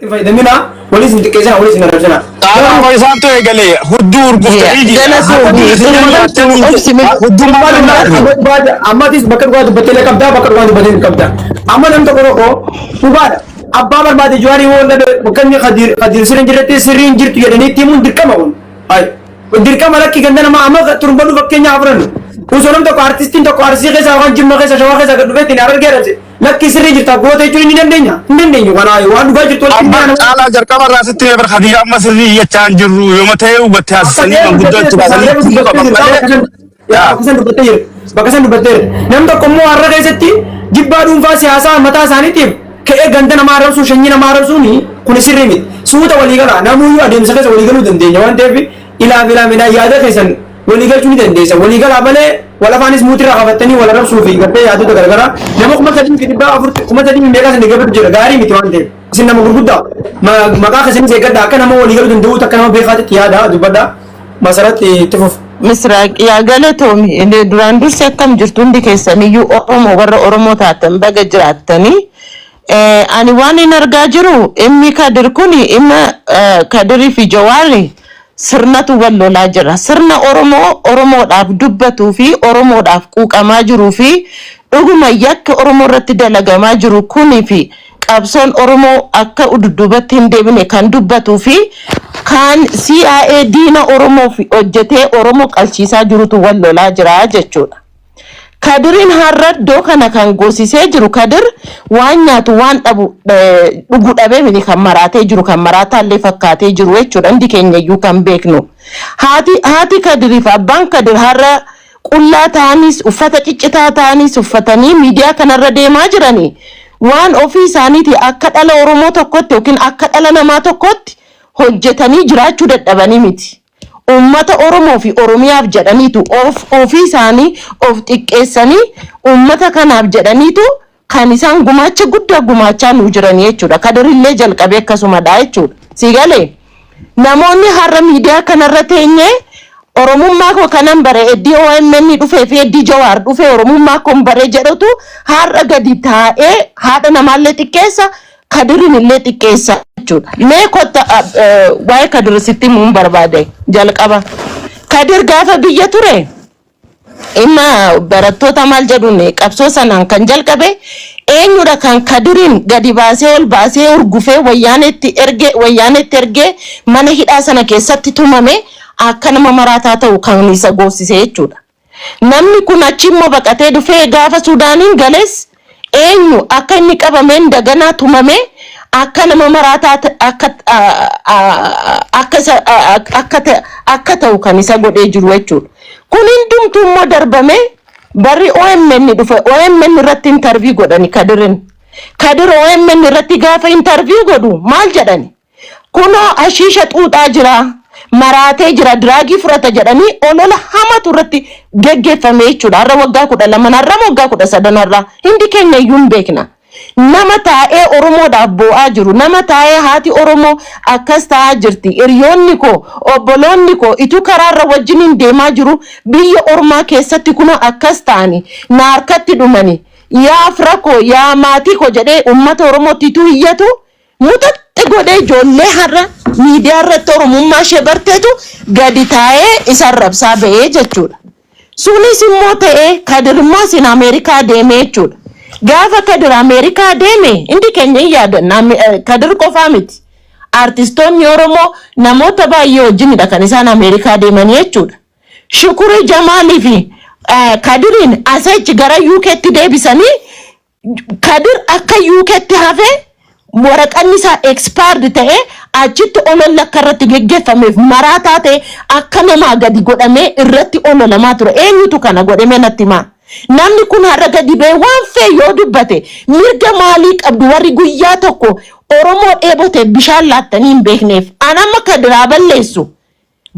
Hin fayyadaminaa, waliis hin xiqqeessinaa, waliis hin arrabsinaa. Xaaraa Garuu isaantu eegale hudduu urguftanii jira. Galatoomi ilma obsi mee. Hudduu maal Dhugaa ammatis bakka dhugaa dubbattee illee qabdaa, bakka dhugaa dubbattee hin qabdaa. Amma namni tokko tokko dhugaadha. Abbaa barbaade Jawaar yoo dhabe bakka inni Khadiir sirrii hin jirretti sirrii hin jirtu jedhanii itti himuun dirqama kun. Ayi. Dirqama lakki ganda namaa amma turbadhu fakkeenya haa fudhannu. Osoo namni tokko artistiin tokko Arsii keessa yookaan Jimma keessa Shawaa keessa gad dhufee ittiin Harargee arrabse lakki sirrii jirta goota jechuun ni dandeenya. Hin dandeenyu kanaa waan dhugaa jirtu walitti Amma himnaa. caalaa jalqaba irraa sitti himee bar Khadiir amma sirrii jechaa hin jirru yooma ta'e hubatte Akka haasisanii ta'e manguddoo dubbattee itti jirta. baasanii Reefu itti dubbattee qaban jirta. malee. Bakka san dubbattee jirta. Bakka san dubbattee jirta. Namni tokko immoo har'a keessatti jibbaa dhuunfaa siyaasaa mataa isaaniitiif ka'ee ganda namaa arrabsuu shanyii namaa arrabsuun kun sirrii miti. Suuta walii galaa namuyyuu adeemsa keessa walii galuu dandeenya waan ta'eef ilaa fi ilaa yaada keessan walii galchuu ni dandeessa. Walii galaa malee wal afaanis muutirraa qabattanii wal arrabsuu fi gartee yaadota garagaraa nama 3400 3,000 meeqaa isin deeggartu jira gaarii miti waan ta'eef. Isin nama gurguddaa maqaa keessanis eeggadhaa akka nama walii galuu danda'uutti akka nama beekaatitti yaada dubbadhaa masaratti itti fufu. Misraaq yaa galatoomi. Inni duraan dursi akkam jirtu hundi keessaniyyuu Oromoo warra Oromoo taatan baga jiraattanii. Ani waan hin argaa jiru dhimmi Kadir kuni dhimma Kadirii fi Jawaari sirnatu wal lolaa jira. Sirna Oromoo Oromoodhaaf dubbatuu fi Oromoodhaaf quuqamaa jiruu fi dhuguma yakka Oromoo irratti dalagamaa jiru kunii fi qabsoon Oromoo akka dudduubatti hin deebine kan dubbatuu fi kan CIA diina Oromoof hojjetee Oromoo qalchiisaa jirutu wal lolaa jira jechuudha. Kadiriin har'a iddoo kana kan goosisee jiru Kadir waan nyaatu waan dhabu dhugu dhabee miti kan maraatee jiru kan maraataallee fakkaatee jiru jechuudha hundi keenya iyyuu kan beeknu. Haati Kadiriif abbaan Kadir har'a qullaa ta'anis uffata ciccitaa ta'anis uffatanii miidiyaa kanarra deemaa jiranii waan ofii isaaniiti akka dhala Oromoo tokkotti yookiin akka dhala namaa tokkotti hojjetanii jiraachuu dadhabanii miti. Uummata Oromoo fi Oromiyaaf jedhaniitu of ofii isaanii of xiqqeessanii uummata kanaaf jedhaniitu kan isaan gumaacha guddaa gumaachaa nuu jiranii jechuudha. Kadirillee jalqabee akkasumadha jechuudha. Si galee? Namoonni har'a miidiyaa kanarra teenyee Oromummaa koo kanan bare eddii OMN dhufee fi eddii Jawaar dhufee Oromummaa koon bare jedhutu har'a gadi taa'ee haadha namaallee xiqqeessa Kadirin illee xiqqeessa jechuudha. Mee kotta waa'ee Kadir sitti himuun barbaade jalqaba. Kadir gaafa biyya ture dhimma barattoota maal jedhuun qabsoo sanaan kan jalqabe eenyudha kan Kadiriin gadi baasee ol baasee urgufee wayyaaneetti ergee mana hidhaa sana keessatti tumame akka nama maraataa ta'u kan isa goosise jechuudha. Namni kun achi immoo baqatee dhufee gaafa Suudaaniin gales eenyu akka inni qabameen daganaa tumame akka nama maraataa akka akka isa akka akka ta'u kan isa godhee jiru jechuudha. Kun hundumtuu immoo darbamee barri OMN dhufe OMN irratti intarvii godhani Kadirin. Kadir OMN irratti gaafa intarvii godhu maal jedhani? Kunoo hashiisha xuuxaa jira, maraatee jira, diraagii fudhata jedhanii olola hamatu irratti geggeeffame jechuudha. Har'a waggaa 12 har'a waggaa 13 har'a hundi keenya iyyuu hin beekna. Nama taa'ee Oromoodhaaf boo'aa jiru, nama taa'ee haati Oromoo akkas ta'aa jirti, hiriyoonni koo, obboloonni koo ituu karaarra wajjiniin deemaa jiru biyya ormaa keessatti kunoo akkas ta'anii na harkatti dhumanii yaa fira koo yaa maatii koo jedhee uummata Oromootti ituu iyyatu muxaxxi godhee ijoollee har'a miidiyaa irratti Oromummaa ishee barteetu gadi taa'ee isa arrabsaa ba'ee jechuudha. Sunis immoo ta'ee Kadir immoo asiin Ameerikaa deemee jechuudha. Gaafa Kadir Ameerikaa deeme hundi keenya hin yaadanna Kadir qofaa miti. Artistoonni Oromoo namoota baay'ee wajjinidha kan isaan Ameerikaa deemanii jechuudha. Shukurii Jamaalii fi Kadiriin asechi gara UK'tti deebisanii Kadir akka UK'tti hafe waraqanni isaa expired ta'e achitti ololli akka irratti geggeeffameef maraataa ta'e akka namaa gadi godhamee irratti ololamaa ture. Eenyutu kana godhame natti himaa? Namni kun har'a gadi ba'ee waan fe'e yoo dubbate mirga maalii qabdu warri guyyaa tokko Oromoo dheeboteef bishaan laattanii hin beekneef? An amma Kadir haa balleessu.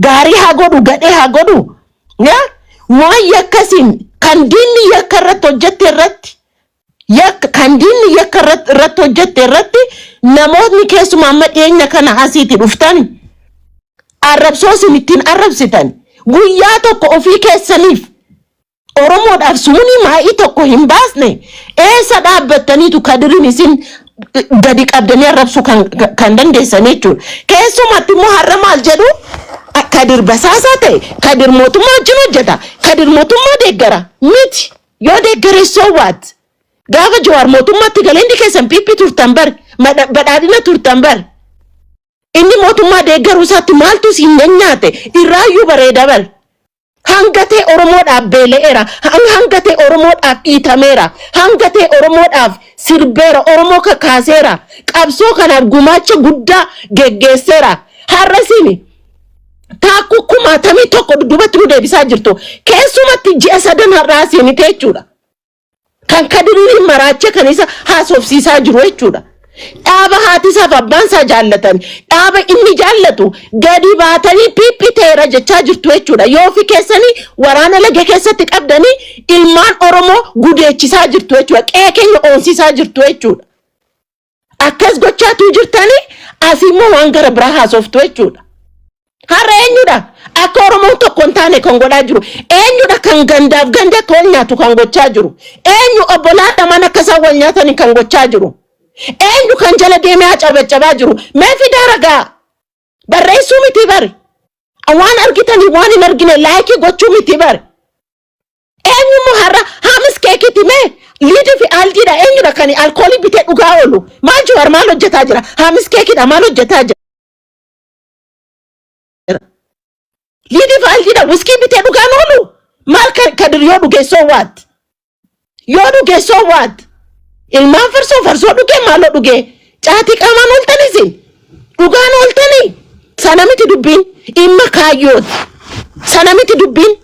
Gaarii haa godhu gadhee haa godhu. Yaa waan yakkasiin kan diinni yakka irratti hojjette irratti yakka kan diinni yakka irratti hojjette irratti namootni keessumaa amma dhiyeenya kana asiiti dhuftan arrabsoo isin ittiin arrabsitan guyyaa tokko ofii keessaniif Oromoodhaaf sumuni maa'ii tokko hin baasne eessa dhaabbattaniitu Kadirin isin Gadi qabdanii arrabsuu kan dandeessan jechuudha. Keessumatti immoo har'a maal jedhu? Kadir basaasaa ta'e, Kadir mootummaa wajjin hojjeta, Kadir mootummaa deeggara miti. Yoo deeggare, so what? Gaafa Jawaar mootummaatti galee inni keessan PP turtan bar, badhaadhina turtan bar. Inni mootummaa deeggaruu isaatti maaltu siin nyaate? Irraayyuu bareeda bar. Hanga ta'e Oromoodhaaf beela'eera. Hanga ta'e Oromoodhaaf dhiitameera. Hanga ta'e Oromoodhaaf sirbeera. Oromoo kakaaseera. Qabsoo kanaaf gumaacha guddaa geggeesseera. Har'a isin taakkuu 10,000 dudduubatti nu deebisaa jirtu. Keessumatti ji'a 3 har'aa seenite jechuudha. Kan Kadiriin maraachee kan isa haasofsiisaa jiru jechuudha. Dhaaba haati isaaf abbaan isaa jaallatan, dhaaba inni jaallatu gadi baatanii PP ta'eera jechaa jirtu jechuudha. Yoo ofii keessanii waraana laga keessatti qabdanii ilmaan Oromoo gudeechisaa jirtu jechuudha. Qe'ee keenya oonsisaa jirtu jechuudha. Akkas gochaatu jirtanii asii immoo waan gara biraa haasoftu jechuudha. Har'a eenyudha? Akka Oromoon tokko hin taane kan godhaa jiru. Eenyudha kan gandaaf ganda akka wal nyaatu kan gochaa jiru? Eenyu obbolaa lamaan akka isaan wal nyaatan kan gochaa jiru? Eenyu kan jala deemee hacabaccabaa jiru? Mee fidaa ragaa? Barreessuu miti bari. Waan argitanii waan hin argine like gochuu miti bari. Eenyummoo har'a haamis keekiiti mee Lidl fi Aldiidha eenyudha kan alkoolii bitee dhugaa oolu? Maal Jawaar maal hojjetaa jira? Haamis keekiidha maal hojjetaa jira? Lidl fi Aldiidha wiskii bitee dhugaan oolu? Maal Kadir yoo dhuge, so what? Yoo dhuge, so what? Ilmaan farsoo farsoo dhugee maaloo dhugee? Caatii qaamaan ooltanii isin? Dhugaan ooltanii? Sana miti dubbiin, dhimma kaayyooti. Sana miti dubbiin.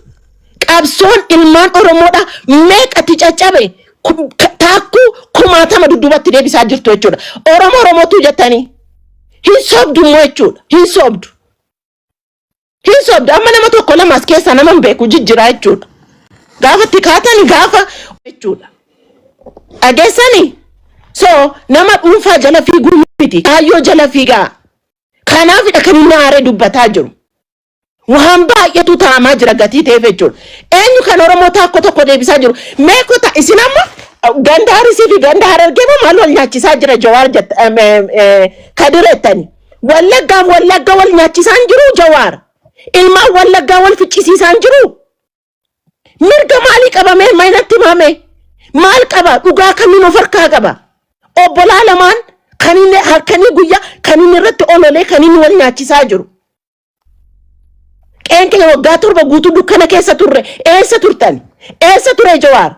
Qabsoon ilmaan Oromoodha meeqatti caccabe taakkuu kumaatama dudduubatti deebisaa jirtu jechuudha. Oromoo Oromootu jettanii hin sobdu immoo jechuudha. Hin sobdu. Hin sobdu. Amma nama tokko lama as keessaa nama hin beeku jijjiraa jechuudha. Gaafa itti kaatani gaafa jechuudha. Dhageessanii? So nama dhuunfaa jala fiiguu miti. Kaayyoo jala fiigaa. Kanaafidha kan inni aaree dubbataa jiru. Waan baay'eetu taa'amaa jira gatii ta'eef jechuudha. Eenyu kan Oromoo taakko tokko deebisaa jiru? Mee kota isin amma ganda Arsii fi ganda Harargee moo maal wal nyaachisaa jira Jawaar Kadir jettani? Wallaggaaf Wallagga wal nyaachisaa hin jiru Jawaar. Ilmaan Wallaggaa wal ficcisiisaa hin jiru. Mirga maalii qaba mee mainatti himame? Maal qaba? Dhugaa kamiin of harkaa qaba? Obbolaa lamaan kan inni halkanii guyyaa kan inni irratti ololee kan inni wal nyaachisaa jiru. Qeen keenya waggaa 7 guutuu dukkana keessa turre. Eessa turtan? Eessa ture Jawaar?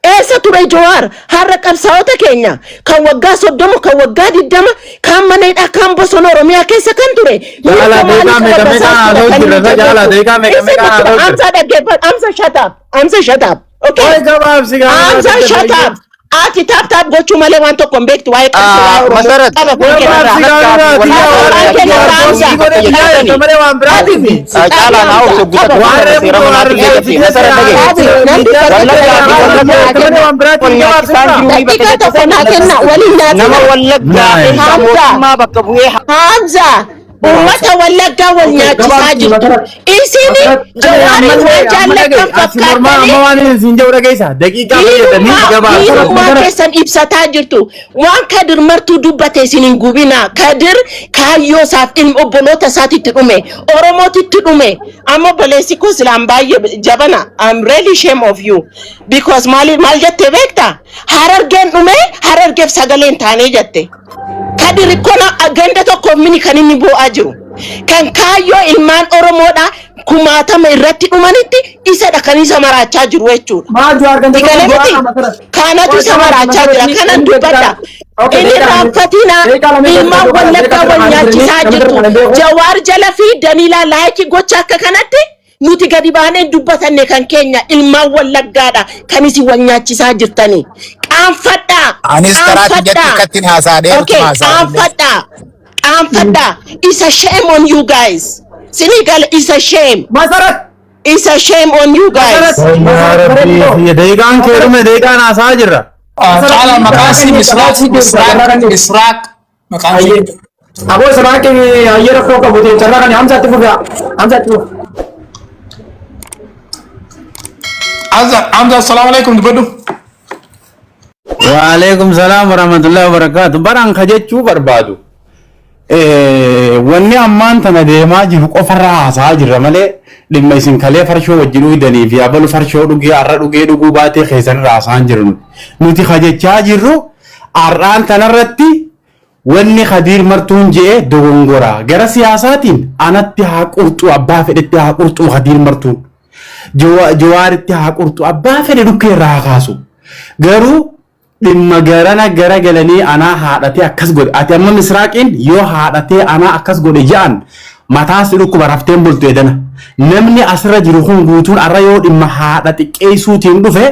Eessa ture Jawaar? Har'a qabsaa'ota keenya kan waggaa 30, kan waggaa 20, kan mana hidhaa, kan bosona Oromiyaa keessa kan ture. Jaalaa Mirga deeqaa maalii meeqa qaba meeqa basaastuudha haasa'u kan jirra inni jaalaa jedhu. deeqaa meeqa Isa meeqa jechuudha. haasa'u jirra. Amsa dhaggeeffadhu. Amsa, shut up. Amsa, shut up. Okay. Oi gabaabsi Amsa, shut up. Ati tap tap gochuu malee waan tokko hin beektu waa'ee qabsoo waa'ee Oromoo. Masarat. Qaba kun Gabaabsi kennarraa. gabaabsi Afaan malee waan biraatiif. Caalaa naa obsa guutaa Waan reefu seera manaatiin eeggatti. Masarat, dhagaye. Daqiiqaa tokko naa kenna waliin Nama nyaatina. Wallaggaa keessa Hamza. mootummaa bakka bu'ee Hamza, uummata Wallaggaa wal nyaachisaa jirtu. Isin Jawaariin waan jaallattan Amma fakkaatanii waan isin jedhu dhageessa. Daqiiqaa fayyadamanii diinummaa gabaabsa. diinummaa keessan ibsataa jirtu. Waan Kadir martuu dubbate isin hin gubina. Kadir kaayyoo isaaf ilma obboloota isaatitti dhume. Oromootitti dhume. Amma obboleessi koo silaan baay'ee jabana. I'm really shame of you. Because maal maal jettee beektaa? Harargeen dhume, Harargeef sagalee hin taanee jette. Kadir kona ganda tokkoof mini kan inni boo'aa jiru. Kan kaayyoo ilmaan Oromoodha kumaatama irratti dhumanitti isadha kan isa maraachaa jiru jechuudha. Maal Jawaar ganda tokko Digalee bu'aa miti. Masarat. Kanatu isa maraachaa jira. Kanan dubbadha. Inni raanfatina ilmaan Wallaggaa wal nyaachisaa jirtu. Jawaar jala fi Daniilaa like gocha akka kanatti nuti gadi baanee dubbatanne kan keenya ilmaan Wallaggaadha kan isin wal nyaachisaa jirtanii. Qaanfadhaa. Anis karaa kiyyatti Qaanfadhaa. akkattiin haasaa dheertu Okay, haasaa. qaanfadhaa. Qaanfadhaa. It's a shame on you guys. Sinii gala, it's a shame. Masarat. It's a shame on you guys. Daqiiqaan kee dhume, daqiiqaan haasaa jirra. Caalaa, maqaan isii Misraaq, Misraaq, Misraaq maqaan isii. Aboo Israaq hayyee rakkoo qabu ta'e carraa kan Hamzaatti fufa. Hamzaatti fufa. Hamza, Hamza, assalamu alaikum, dubbadhu. Waalaikum salaam warahmatullahi wabarakatuh. Baraan ka jechuu barbaadu. Wanni ammaan tana deemaa jiru qofarraa haasa'aa jirra malee dhimma isin kalee farshoo wajjin dhugdanii fi abalu farshoo dhugee har'a dhugee dhuguu baatee keessanirraa haasa'aa hin jiru nuti. Nuti ka jechaa jirru har'aan tanarratti wanni Kadiir Martuun je'e dogongora. Gara siyaasaatiin anatti haa qurxu, abbaa fedhetti haa qurxu Kadiir Martuun. Jawaaritti haa qurxu, abbaa fedhe dhukkee irraa haa kaasu. Garuu dhimma garana gara galanii anaa haadhatee akkas godhe. Ati amma Misraaqiin yoo haadhatee anaa akkas godhe ja'an mataa si dhukkuba, rafteen bultu edana. Namni asirra jiru kun guutuun arra yoo dhimma haadha xiqqeessuutiin dhufe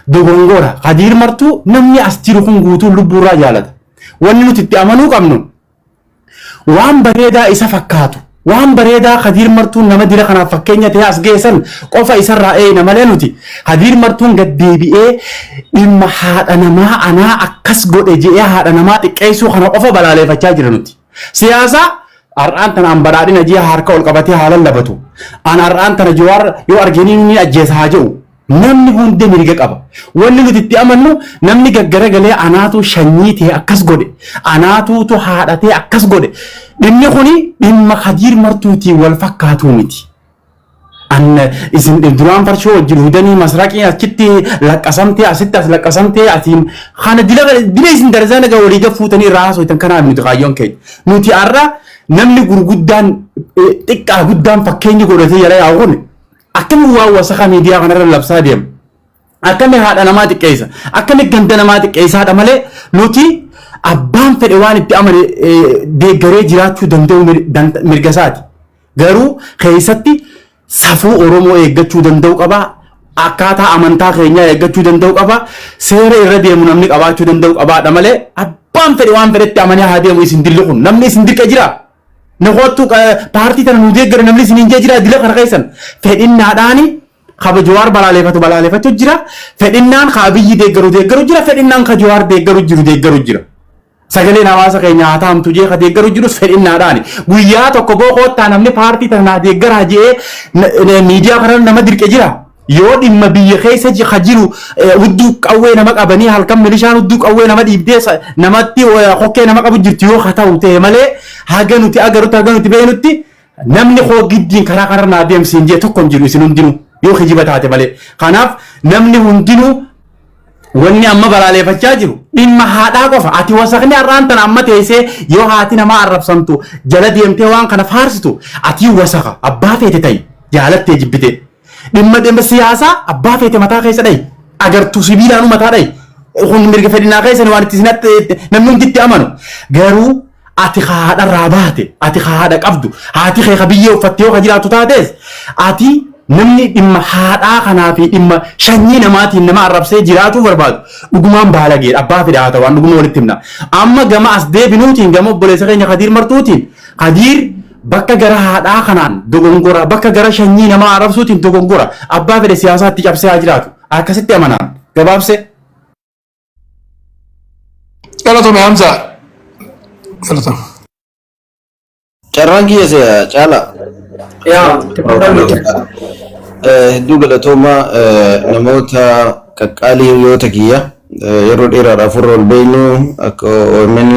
dogongora. Kadiir Martuu namni as jiru kun guutuun lubbuurraa jaalata. Wanni nuti itti amanuu qabnu waan bareedaa isa fakkaatu, waan bareedaa Kadiir Martuun nama dira kanaaf fakkeenya ta'ee as geessan qofa isarraa eeyna malee nuti Kadiir Martuun gad deebi'ee dhimma haadha namaa anaa akkas godhe je'ee haadha namaa xiqqeessuu kana qofa balaaleeffachaa jira nuti. Siyaasaa har'aan tana an badhaadhina ji'a harka ol qabatee haa lallabatu. An har'aan tana Jawaar yoo arganii ni ajjeesa haa jedhu. Namni hundi mirga qaba. Wanni nuti itti amannu namni gaggaragalee anaatu shanyii ta'e akkas godhe, anaatuutu haadhatee akkas godhe. Dhimmi kuni dhimma Kadiir Martuutiin wal fakkaatuu miti. An isin duraan farshoo wajjin hudanii masraqii achitti laqqasamtee asitti as laqqasamtee asiin kana dila dila isin darzaa nagaa walii gaffuutanii irraa haasoftan kanaaf nuti kaayyoon keenya. Nuti har'a namni gurguddaan xiqqaa guddaan fakkeenya godhatee jala yaa'u kun akkami waan wasaka miidiyaa kanarra labsaa deema. Akkami haadha namaa xiqqeessa. Akkami ganda namaa xiqqeessaadha malee nuti abbaan fedhe waan itti amane deeggaree jiraachuu danda'u mirga isaati. Garuu keessatti safuu Oromoo eeggachuu danda'u qaba. Akkaataa amantaa keenyaa eeggachuu danda'u qaba. Seera irra deemu namni qabaachuu danda'u qabaadha malee abbaan fedhe waan fedhetti amanee haa deemu isin dilli kun. Namni isin dirqe jira. Na kottu paartii tana nu deeggara namni isin hin jee jira dila kana keessan. Fedhinnaadhaani kaba Jawaar balaaleeffatu balaaleeffachuu jira. Fedhinnaan ka Abiyyi deeggaru deeggaru jira. Fedhinnaan ka Jawaar deeggaru jiru deeggaru jira. Sagaleen hawaasa keenya haa taamtu jee ka deeggaru jirus fedhinnaadhaani. Guyyaa tokko boo koottaa namni paartii tana naa deeggaraa jee miidiyaa kana nama dirqe jira. Yoo dhimma biyya keessa ka jiru hudduu qawwee nama qabanii halkan milishaan hudduu qawwee nama dhiibdee namatti kokkee nama qabu jirti yoo ka ta'u ta'e malee haga nuti agarutti, haga nuti beeknutti namni koo giddiin karaa kanarra naa deemsiin jee tokko hin jiru isin hundinuu yoo kijiba taate malee. Kanaaf namni hundinuu wanni amma balaaleeffachaa jiru dhimma haadhaa qofa. Ati wasakni har'aan tana amma teessee yoo haati namaa arrabsamtu jala deemtee waan kana faarsitu ati wasaka abbaa feete ta'i jaalattee jibbitee. Dhimma siyaasaa abbaa feete mataa keessa dhayi. Agartuu sibiilaanuu mataa dhayi. Kun mirga fedhinaa keessa waan itti sinatti namni hundi itti amanu. Garuu ati haadharraa baate, ati haadha qabdu, haati kee ka biyyee uffatte yoo ka jiraattu taates ati namni dhimma haadhaa kanaa fi dhimma shanyii namaatiin nama arrabsee jiraatuu barbaadu dhugumaan baalageedha. Abbaa fedhe haa ta'u waan dhuguma walitti himna. Amma gama as deebinuutiin gama obboleessa keenya Kadiir Martuutiin Kadiir bakka gara haadhaa kanaan dogongora, bakka gara shanyii namaa arrabsuutiin dogongora, abbaa fedhe siyaasaatti cabsee haa jiraatu. Akkasitti amanaan gabaabsee. Galatoomi Hamza. Galatoomi. Carraan kiyya se caala. Yaa. Hedduu galatooma namoota qaqqaalii hiriyoota kiyya yeroo dheeraadhaaf warra ol beeknu akka OMN,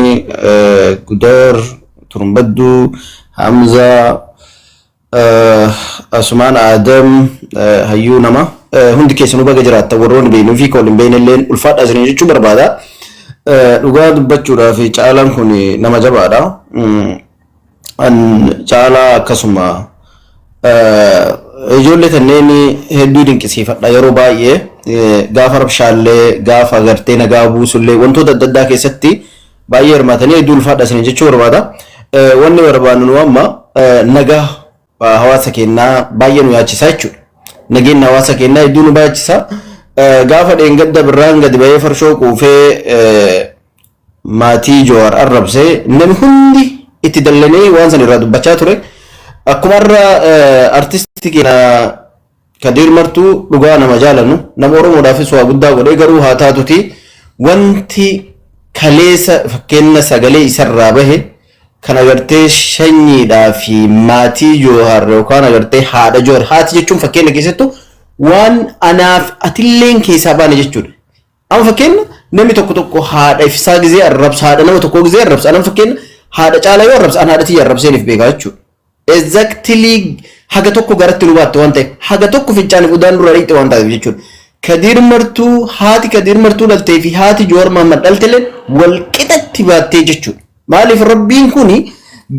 Gudar, Turumbadduu, Hamzaa, Asumaan Adam, hayyuu nama hundi keessanuu baga jiraattan, warroonni beeknuu fi kan wal hin beekne illee ulfaadhaa isinii jechuu barbaada. Dhugaa dubbachuudhaaf caalaan kun nama jabaadha. An caalaa akkasuma ijoollee kanneen hedduu dinqisiifadha yeroo baay'ee gaafa rabshaallee gaafa gartee nagaa buusullee wantoota adda addaa keessatti baay'ee hirmaatanii hedduu ulfaadha isinii jechuu barbaada. Wanni barbaannu nu amma nagaa hawaasa keenyaa baay'ee nu yaachisa jechuudha. Nageenya hawaasa keenyaa hedduu nu baachisa. Gaafa dheengadda birraan gadi bahee farshoo quufee maatii Jawaar arrabsee namni hundi itti dallanee waan san irraa dubbachaa ture. Akkuma har'a artistii keenya Kadiir Martuu dhugaa nama jaalannu nama Oromoodhaafis waa guddaa godhee garuu haa taatuti wanti kaleessa fakkeenya sagalee isarraa bahe kan agartee shanyiidhaa fi maatii Joohar yookaan agartee haadha Joohar haati jechuun fakkeenya keessattuu waan anaaf atilleen keessaa baane jechuudha. Amma fakkeenya Namni tokko tokko haadha ifsaa gizee arrabsa, haadha nama tokkoo gizee arrabsa. Anam fakkeenya haadha caalaa yoo arrabsa, an haadha tiyya arrabseen if beekaa jechuudha. Exactly haga tokko garatti nu baatte waan ta'eef, haga tokko fincaaniif udaan dura dhiqxe waan taateef jechuudha. Kadiir Martuu, haati Kadiir Martuu dhaltee fi haati Jowaar Mahaammad dhalteleen wal qixatti baattee jechuudha. Maaliif Rabbiin kuni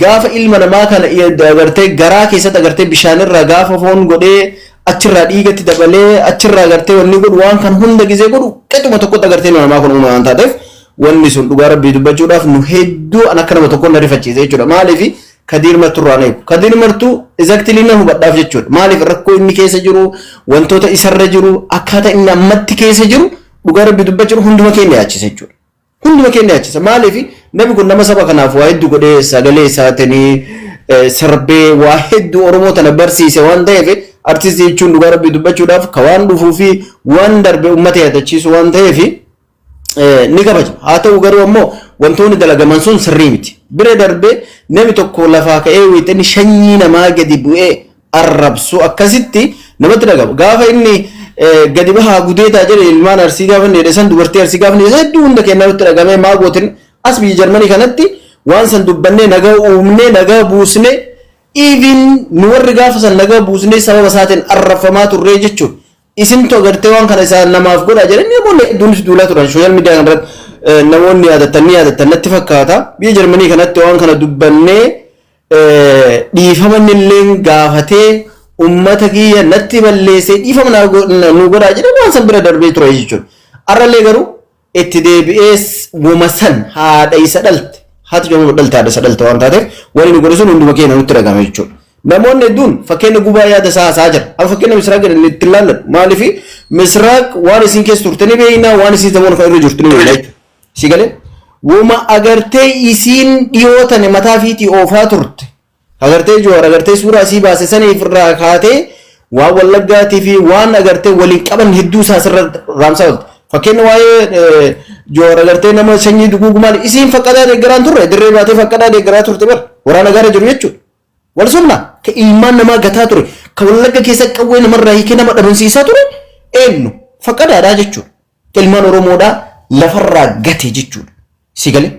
gaafa ilma namaa kana agartee garaa keessatti agartee bishaanirraa gaafa foon godhee, achirraa dhiigatti dabalee, achirraa agartee wanni godhu, waan kan hunda gizee godhu, qixuma tokkotti agartee ilma namaa kun uume waan taateef, wanni sun dhugaa Rabbii dubbachuudhaaf nu hedduu an akka nama tokkoon na rifachiise jechuudha. Maaliif Kadiir Martuu irraa eegu? Kadiir Martuu exactly na hubadhaaf jechuudha. Maaliif rakkoo inni keessa jiru, wantoota isarra jiru, akkaataa inni ammatti keessa jiru, dhugaa Rabbii dubbachuun hunduma keenya yaachisa jechuudha. Hunduma keenya yaachisa. Maaliif namni kun nama saba kanaaf waa hedduu godhee, sagalee isaatiin sirbee waa hedduu Oromoo tana barsiise waan ta'eef, artistii jechuun dhugaa Rabbii dubbachuudhaaf ka waan dhufuu fi waan darbe uummata yaadachiisu waan ta'eef ni kabaja. Haa ta'u garuu ammoo wantoonni dalagaman sun sirrii miti. Bira darbee namni tokko lafaa ka'ee wixinni sanyii namaa gadi bu'ee arrabsu akkasitti namatti dhagama. Gaafa inni gadi bahaa gudeetaa jedhe, ilmaan Arsii gaafa inni jedhe san, dubartii Arsii gaafa inni jedhe, hedduu hunda kennaa nutti dhagamee. Maa gootin as biyya Jarmanii kanatti waan san dubbannee nagaa uumnee, nagaa buusnee, even nu warri gaafa san nagaa buusnee sababa isaatiin arrabfamaa turree jechuudha. Isintu agartee waan kana isaan namaaf godha jedhanii namoonni hedduunis duulaa turan. Social media kanarratti namoonni yaadattan ni yaadattan natti fakkaata. Biyya Jarmanii kanatti waan kana dubbannee dhiifama illee gaafatee, ummata kiyya natti balleessee dhiifama nu godhaa jedhee waan san bira darbee ture jechuudha. Arrallee garuu itti deebi'ee woma san haadha isa dhalte, haati jooma dhalte, haadha isa dhalte waan taateef, wanni nu godhe sun hunduma keenya nutti dhagahame jechuudha. Namoonni hedduun fakkeenya gubaa yaada isaa haasaa jira. Amma fakkeenya Misraaq jedhanii itti ilaallan. Maaliif Misraaq waan isin keessa turte ni beekna, waan isin zamoon kan irra jirtu ni beekna jechuudha. Si galee? Woma agartee isiin dhiyoo tane mataa fiitii oofaa turte. Agartee Jowaar agartee suuraa isii baase saniif irraa kaatee waan Wallaggaatii fi waan agartee waliin qaban hedduu isaa asirra raamsaa oolte. Fakkeenya waa'ee Jowaar agartee nama sanyii duguugu maali isiin faqqadaa deeggaraan turre, dirree baatee faqqadaa deeggaraa turte bara waraana gaara jiru jechuudha. Wal sobna ka ilmaan namaa gataa ture, ka Wallagga keessa qawwee namarraa hiikee nama dhabamsiisaa ture eenyu? Faqqadaadhaa jechuudha. Ilmaan Oromoodhaa lafarraa gate jechuudha. Si galee?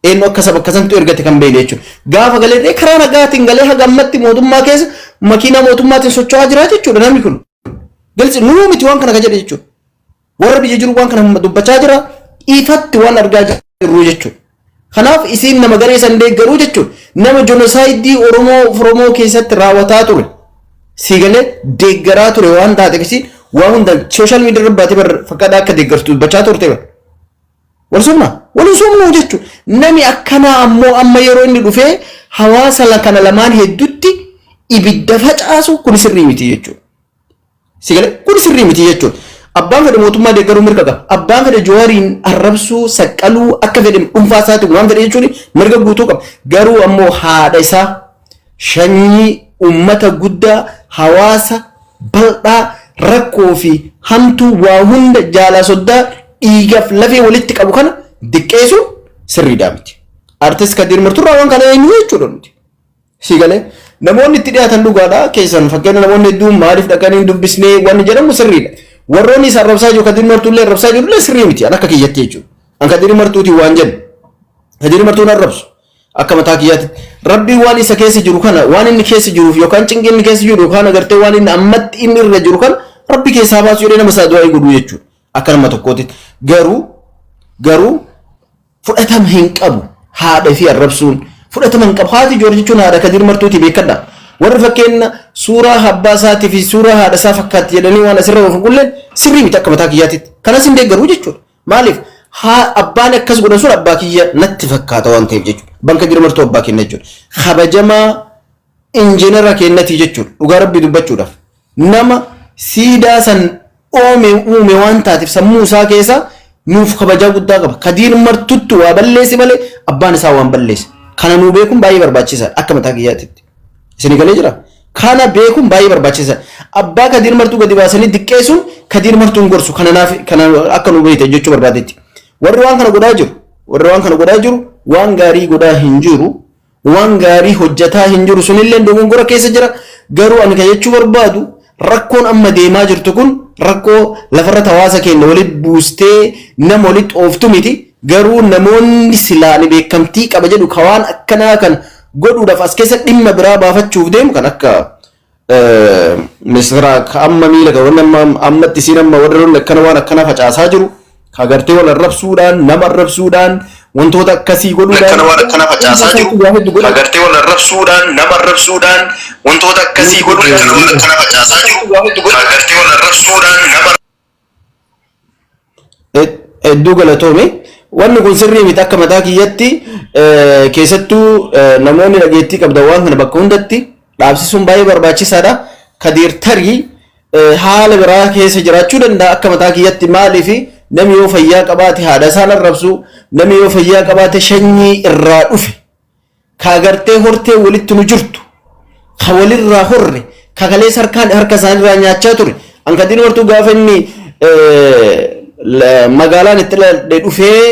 Eenyu akka saba akkasantu ergate kan beekne jechuudha. Gaafa galee karaa nagaatiin galee haga ammatti mootummaa keessa makiinaa mootummaatiin socho'aa jira jechuudha namni kun. Galsi nuu miti waan kana ka jedhe jechuudha. Warra biyya jiru waan kana dubbachaa jira, ifatti waan argaa jirru jechuudha. Kanaaf isiin nama garee san deeggaruu jechuudha. Nama genocide Oromoo Oromoo keessatti raawwataa ture. Si galee deeggaraa ture waan taateef, isiin waa hunda social media irra baatee fakkaataa akka deeggartu dubbachaa turte bara. Wal sobna, wal hin sobnu jechuudha. Namni akkanaa ammoo amma yeroo inni dhufee hawaasa kana lamaan hedduutti ibidda facaasu kun sirrii miti jechuudha. Si galee? Kun sirrii miti jechuudha. Abbaan fedhe mootummaa deeggaruu mirga qaba. Abbaan fedhe Jawaariin arrabsuu, saqqaluu, akka fedhe dhuunfaa isaatiin waan fedhe jechuun mirga guutuu qaba. Garuu ammoo haadha isaa, sanyii uummata guddaa, hawaasa bal'aa, rakkoo fi hamtuu waa hunda jaalaa soddaa dhiigaaf lafee walitti qabu kana diqqeessuun sirriidhaa miti. Artist Kadir Marturraa waan kana eenyu jechuudha nuti. Si galee? Namoonni itti dhiyaatan dhugaadha keessan fakkeenya namoonni hedduun maaliif dhaqanii hin dubbisnee wanni jedhamu sirriidha. Warroonni isa arrabsaa jiru, Kadir Martuullee arrabsaa jiru illee sirrii miti an akka kiyyatti jechuudha. An Kadir Martuutiin waan jedhu. Kadir Martuun arrabsu. Akka mataa kiyyaatti Rabbiin waan isa keessa jiru kana, waan inni keessa jiruuf yookaan cinqii inni keessa jiru yookaan agartee waan inni ammatti inni irra jiru kana Rabbi keessaa baasu jedhee nama isaa du'aa godhuu jechuudha. Akka nama tokkootti garuu fudhatama hin qabu, haadha fi arrabsuun fudhatama hin qabu. Haati Joorji jechuun haadha Kadir Martuuti, beekadha. Warri fakkeenya suuraa abbaa isaatii fi suuraa haadha isaa fakkaatti jedhanii waan asirra oofan kulleen sirrii miti akka mataa kiyyaatitti. Kanas hin deeggaruu jechuudha. Maaliif haa abbaan akkas godhan sun abbaa kiyya natti fakkaata waan ta'eef jechuudha. Abbaan Kadir Martuu abbaa kenna jechuudha. Kabajamaa injinara kennatii jechuudha. Dhugaa Rabbii dubbachuudhaaf. Nama siidaa san oome uume waan taateef sammuu isaa keessa nuuf kabajaa guddaa qaba. Kadiir Martuttu waa balleesse malee abbaan isaa waan balleesse. Kana nuu beekuun baay'ee barbaachisaadha akka mataa kiyyaatitti. Isin galee jira? Kana beekuun baay'ee barbaachisaadha. Abbaa Kadiir Martuu gadi baasanii diqqeessuun Kadiir Martuun gorsu kana naaf kana akka nu beektan jechuu barbaadetti. Warri waan kana godhaa jiru, warri waan kana godhaa jiru waan gaarii godhaa hin jiru. Waan gaarii hojjetaa hin jiru, sunillee dogongora keessa jira. Garuu ani kan jechuu barbaadu rakkoon amma deemaa jirtu kun rakkoo lafarratti hawaasa keenya walitti buustee nama walitti ooftu miti. Garuu namoonni silaa ani beekamtii qaba jedhu ka waan akkanaa kan godhuudhaaf as keessa dhimma biraa baafachuuf deemu kan akka ministeera ka amma miila ka wanni amma ammatti isiin amma warri lolli akkana waan akkana facaasaa jiru ka gartee wal arrabsuudhaan nama arrabsuudhaan wantoota akkasii godhuudhaan akkana waan akkana facaasaa jiru ka gartee wal arrabsuudhaan nama arrabsuudhaan wantoota akkasii godhuudhaan akkana waan akkana facaasaa jiru ka gartee wal arrabsuudhaan nama Hedduu galatoomi. Wanni kun sirrii miti akka mataa kiyyatti keessattuu namoonni dhageettii qabdan waan kana bakka hundatti dhaabsisuun baay'ee barbaachisaadha. Kadiir tarii haala biraa keessa jiraachuu danda'a akka mataa kiyyatti maaliif namni yoo fayyaa qabaate haadha isaan arrabsu namni yoo fayyaa qabaate shanyii irraa dhufe ka agartee hortee walitti nu jirtu ka walirraa horre ka kaleessa harkaan harka isaanirraa nyaachaa ture an Kadiir Martuu gaafa inni magaalaan itti dhaladhe dhufee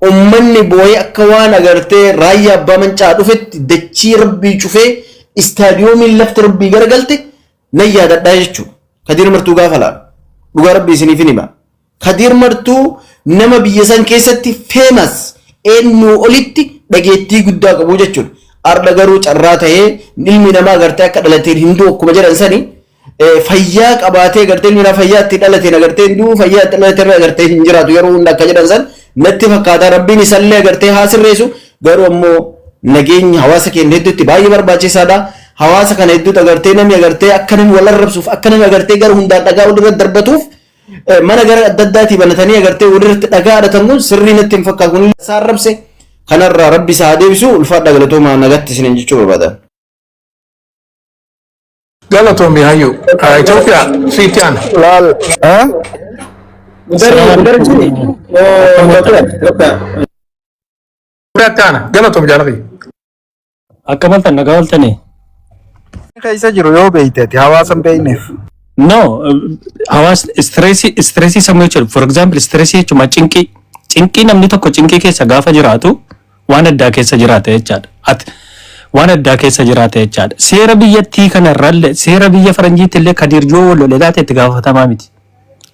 ummanni boo'ee akka waan agartee raayyaa abbaa mancaa dhufetti dachii rabbii cufee istaadiyoomiin lafti rabbii garagalte nan yaadadhaa jechuudha. Kadiir Martuu gaafa laalu dhugaa rabbii isiniif hin hima. Kadiir Martuu nama biyya san keessatti famous eenyuu olitti dhageettii guddaa qabu jechuudha. Arda garuu carraa ta'ee ilmi namaa agartee akka dhalateen hin du'u akkuma jedhan sani fayyaa qabaatee agartee ilmi namaa fayyaa itti dhalateen agartee hin du'u fayyaa itti dhalateen agartee hin jiraatu yeroo hunda akka jedhan san natti fakkaata rabbiin isallee agartee haa sirreessu garuu ammoo nageenyi hawaasa keenya hedduutti baay'ee barbaachisaadha. Hawaasa kana hedduutti agartee namni agartee akka namni wal arrabsuuf akka namni agartee gara hundaan dhagaa walirra darbatuuf mana gara adda addaatii banatanii agartee walirratti dhagaa adhatan kun sirrii natti hin fakkaatu. Kun isaa arrabse kanarraa rabbi isaa haa deebisu ulfaadha galatoomaa nagatti isiniin jechuu barbaada. Galatoomi hayyu. Itoophiyaa siitti aana. Laal. Gudari jini. Itoophiyaa. Itoophiyaatti aana. Galatoomi jaalaqii. Akka maltan nagaa ooltanii. Keessa jiru yoo beekte ati hawaasa hin beekneef. No, hawaasni stressii sammuu jechuudha. For example, stressii jechuun cinqii. Cinqii namni tokko cinqii keessa gaafa jiraatu waan addaa keessa jiraata jechaadha. Ati waan addaa keessa jiraata jechaadha. Seera biyyattii kanarrallee seera biyya faranjiitti illee Kadiir yoo wal lole taate itti gaafatamaa miti.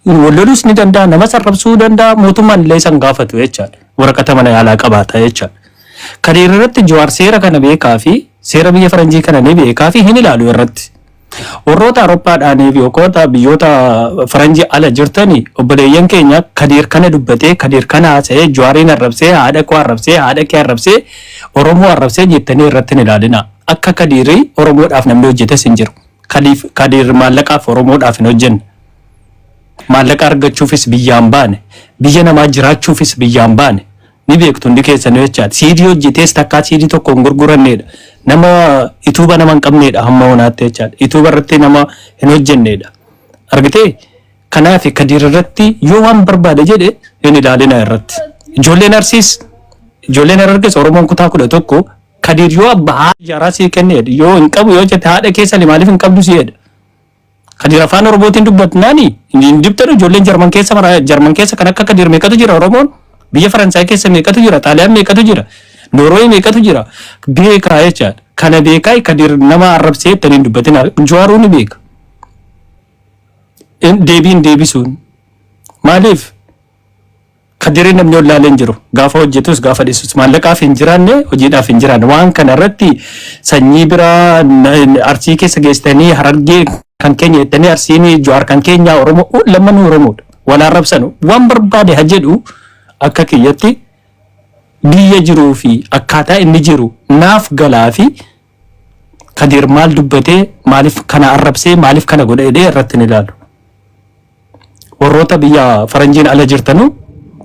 Wal loluus ni danda'a, nama sarrabsuu danda'a, mootummaan illee isan gaafatu jechaadha. Waraqata mana yaalaa qabaata jechaadha. Kadiir irratti Jawaar seera kana beekaa fi seera biyya faranjii kana ni beekaa fi hin ilaalu irratti. Warroota Awurooppaadhaanii fi yookaan biyyoota faranjii ala jirtanii obboleeyyan keenya Kadiir kana dubbatee Kadiir kana haasa'ee Jawaariin arrabsee haadha koo arrabsee haadha kee arrabsee Oromoo arrabsee jettanii irratti hin ilaalina. Akka Kadiirii Oromoodhaaf namni hojjetes hin jiru. Kadiif Kadiir maallaqaaf Oromoodhaaf hin hojjenne. Maallaqa argachuufis biyyaan baane. Biyya namaa jiraachuufis biyyaan baane. Ni beektu hundi keessanii jechaadha. Siidii hojjetees takkaa siidii tokko hin gurguranneedha. Nama ituuba nama hin qabneedha hamma honaatti jechaadha. Ituuba irratti nama hin hojjenneedha. Argitee? Kanaaf Kadiir irratti yoo waan barbaade jedhe hin ilaalina irratti. Ijoolleen Arsiis ijoolleen Harargees Oromoon kutaa 11 Kadiir yoo abbaa ijaaraa sii kenneedha. Yoo hin qabu yoo jette haadha keessanii maaliif hin qabdu si jedha. Kadiir afaan Oromootiin dubbatnaani hin dibtanu ijoolleen Jarman keessa mara Jarman keessa kan akka Kadiir meeqatu jira Oromoon biyya Faransaay keessa meeqatu jira Xaaliyaan meeqatu jira Noorweey meeqatu jira beekaa jechaadha. Kana beekaa Kadiir nama arrabsee jettanii hin dubbatina Jawaaruu ni beeka. Deebiin deebisuun maaliif Kadirii namni wallaalee hin jiru. Gaafa hojjetus gaafa dhiisus maallaqaaf hin jiraanne hojiidhaaf hin jiraanne waan kana irratti sanyii biraa Arsii keessa geessitanii Harargee kan keenya jettanii Arsiin Jawaar kan keenya Oromoo lammanuu Oromoodha. Wal arrabsanu waan barbaade ha jedhu akka kiyyatti biyya jiruu fi akkaataa inni jiru naaf galaa fi Kadiir maal dubbatee maaliif kana arrabsee maaliif kana godhe jedhee irratti hin ilaalu. Warroota biyya faranjiin ala jirtanu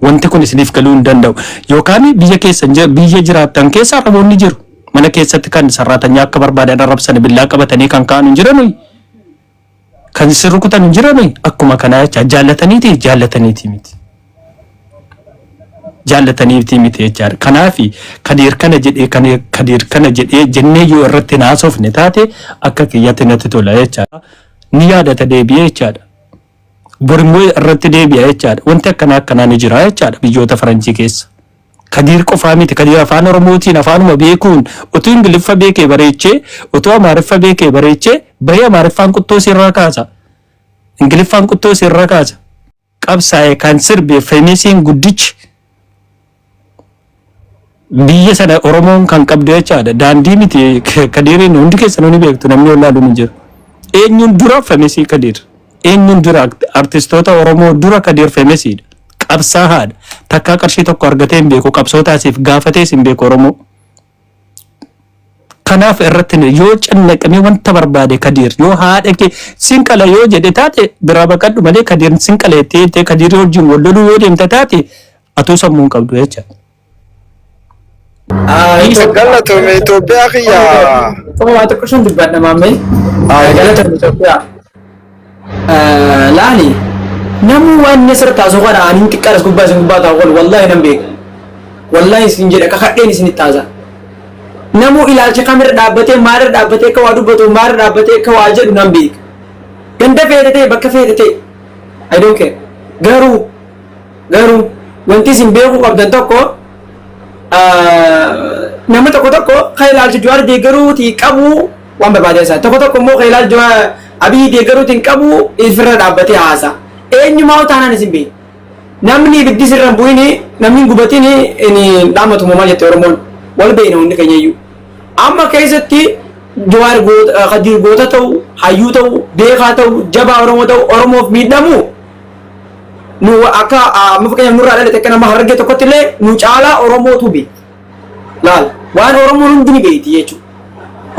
wanti kun isiniif galuu hin danda'u. Yookaan biyya keessan biyya jiraattan keessa arraboonni jiru. Mana keessatti kan sarraatanyaa akka barbaadan arrabsan billaa qabatanii kan ka'an hin jiranu. Kan isin rukutan hin jiranu akkuma kanaa jecha jaallataniiti jaallataniiti miti. Jaallataniiti miti jechaadha. Kanaaf Kadiir kana jedhee Kadiir kana jedhee jennee yoo irratti hin haasofne taate akka kiyyatti natti tola jechaadha. Ni yaadata deebi'ee jechaadha. Borimmoo irratti deebi'a jechaadha. Wanti akkanaa akkanaa ni jira jechaadha biyyoota faranjii keessa. Kadiir qofaa miti. Kadiir afaan Oromootiin afaanuma beekuun utuu Ingiliffa beekee bareechee utuu Amaariffa beekee bareechee bahee Amaariffaan quttoo sirraa kaasa. Ingiliffaan quttoo sirra kaasa. Qabsaa'e kan sirbe famousiin guddichi biyya sana Oromoon kan qabdu jechaadha. Daandii miti Kadiiriin, hundi keessanuu ni beektu, namni wallaaluun hin jiru. Eenyuun dura famousii Kadiir? Eenyuun dura artistoota Oromoo dura Kadiir famousiidha. Qabsaa'aadha. Takkaa qarshii tokko argatee hin beeku, qabsootaasiif gaafatees hin beeku Oromoo. Kanaaf irratti yoo cannaqamee wanta barbaade Kadiir yoo haadha kee sinqala yoo jedhe taate biraa baqadhu malee, Kadiir sinqala jettee jettee Kadiir wajjin wal loluu yoo deemte taate, atuu sammuu hin qabdu jecha. Galatoome, Itoophiyaa kiyya. Waa tokko shan dubbadha maammee. Galatoome, Itoophiyaa. Laali, namni waan inni asirra taasisu kana ani xiqqaadhas gubbaa isin gubbaa taa'u kun wallaahi nan beeka. Wallaahi isin jedha, kakadheen isinitti taasa. Namuu ilaalcha kamirra dhaabbatee, maalirra dhaabbatee akka waa dubbatu, maalirra dhaabbatee akka waa jedhu nan beeka. Ganda feete ta'e, bakka feete ta'e, I don't care. Garuu wanti isin beekuu qabdan tokko, nama tokko tokko kan ilaalcha Jawaar deeggaruutii qabu waan barbaade isaa, tokko tokko immoo kan ilaalcha Jawaar Abiyyi deeggaruutiin qabu ifirra dhaabbatee haasa. Eenyumaa taanaan isin beeku. Namni ibiddi sirra hin bu'ini, namni hin gubatini inni dhaamatu maal jette Oromoon, wal beekna hundi keenya iyyuu. Amma keessatti Jawaar goota, Kadiir goota ta'u, hayyuu ta'u, beekaa ta'u, jabaa Oromoo ta'u, Oromoof miidhamu, nu akka amma fakkeenyaaf nurraa dhalate, akka nama Harargee tokkotti illee nu caalaa Oromootu beekti. Laal, waan Oromoon hundi ni beekti jechuudha.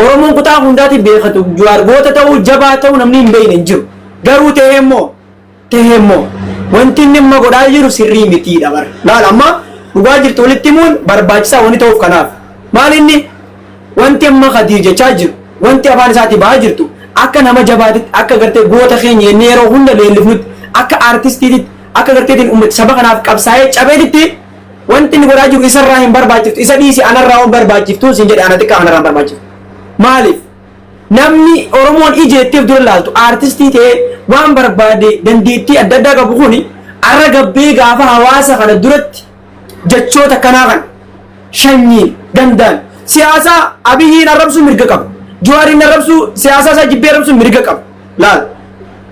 Oromoon kutaa hundaatti beekatu, Jawaar goota ta'u, jabaa ta'u, namni hin beekne hin jiru. Garuu ta'ee immoo wanti inni amma godhaa jiru sirrii mitiidha bara. Laal, amma dhugaa jirtu walitti himuun barbaachisaa wanti ta'uuf kanaaf. Maal inni wanti amma Kadiir jechaa jiru, wanti afaan isaatii ba'aa jirtu, akka nama jabaatitti, akka gartee goota keenya inni yeroo hunda leellifnutti, akka aartistiititti, akka garteetiin uummata saba kanaaf qabsaa'ee cabeetitti, wanti inni godhaa jiru isarraa hin barbaachiftu. Isa dhiisi, anarraa waan barbaachiftu siin jedhe, ana xiqqaa anarraa hin barbaachiftu. Maaliif? Namni Oromoon ijeetteef dura laaltu aartistii ta'ee waan barbaade dandeettii adda addaa qabu kuni arra gabbee gaafa hawaasa kana duratti jechoota kanaa kan shanyiin, gandaan, siyaasaa Abiyyiin arrabsuu mirga qaba. Jawaariin arrabsuu, siyaasaa isaa jibbee arrabsuu mirga qaba. Laal,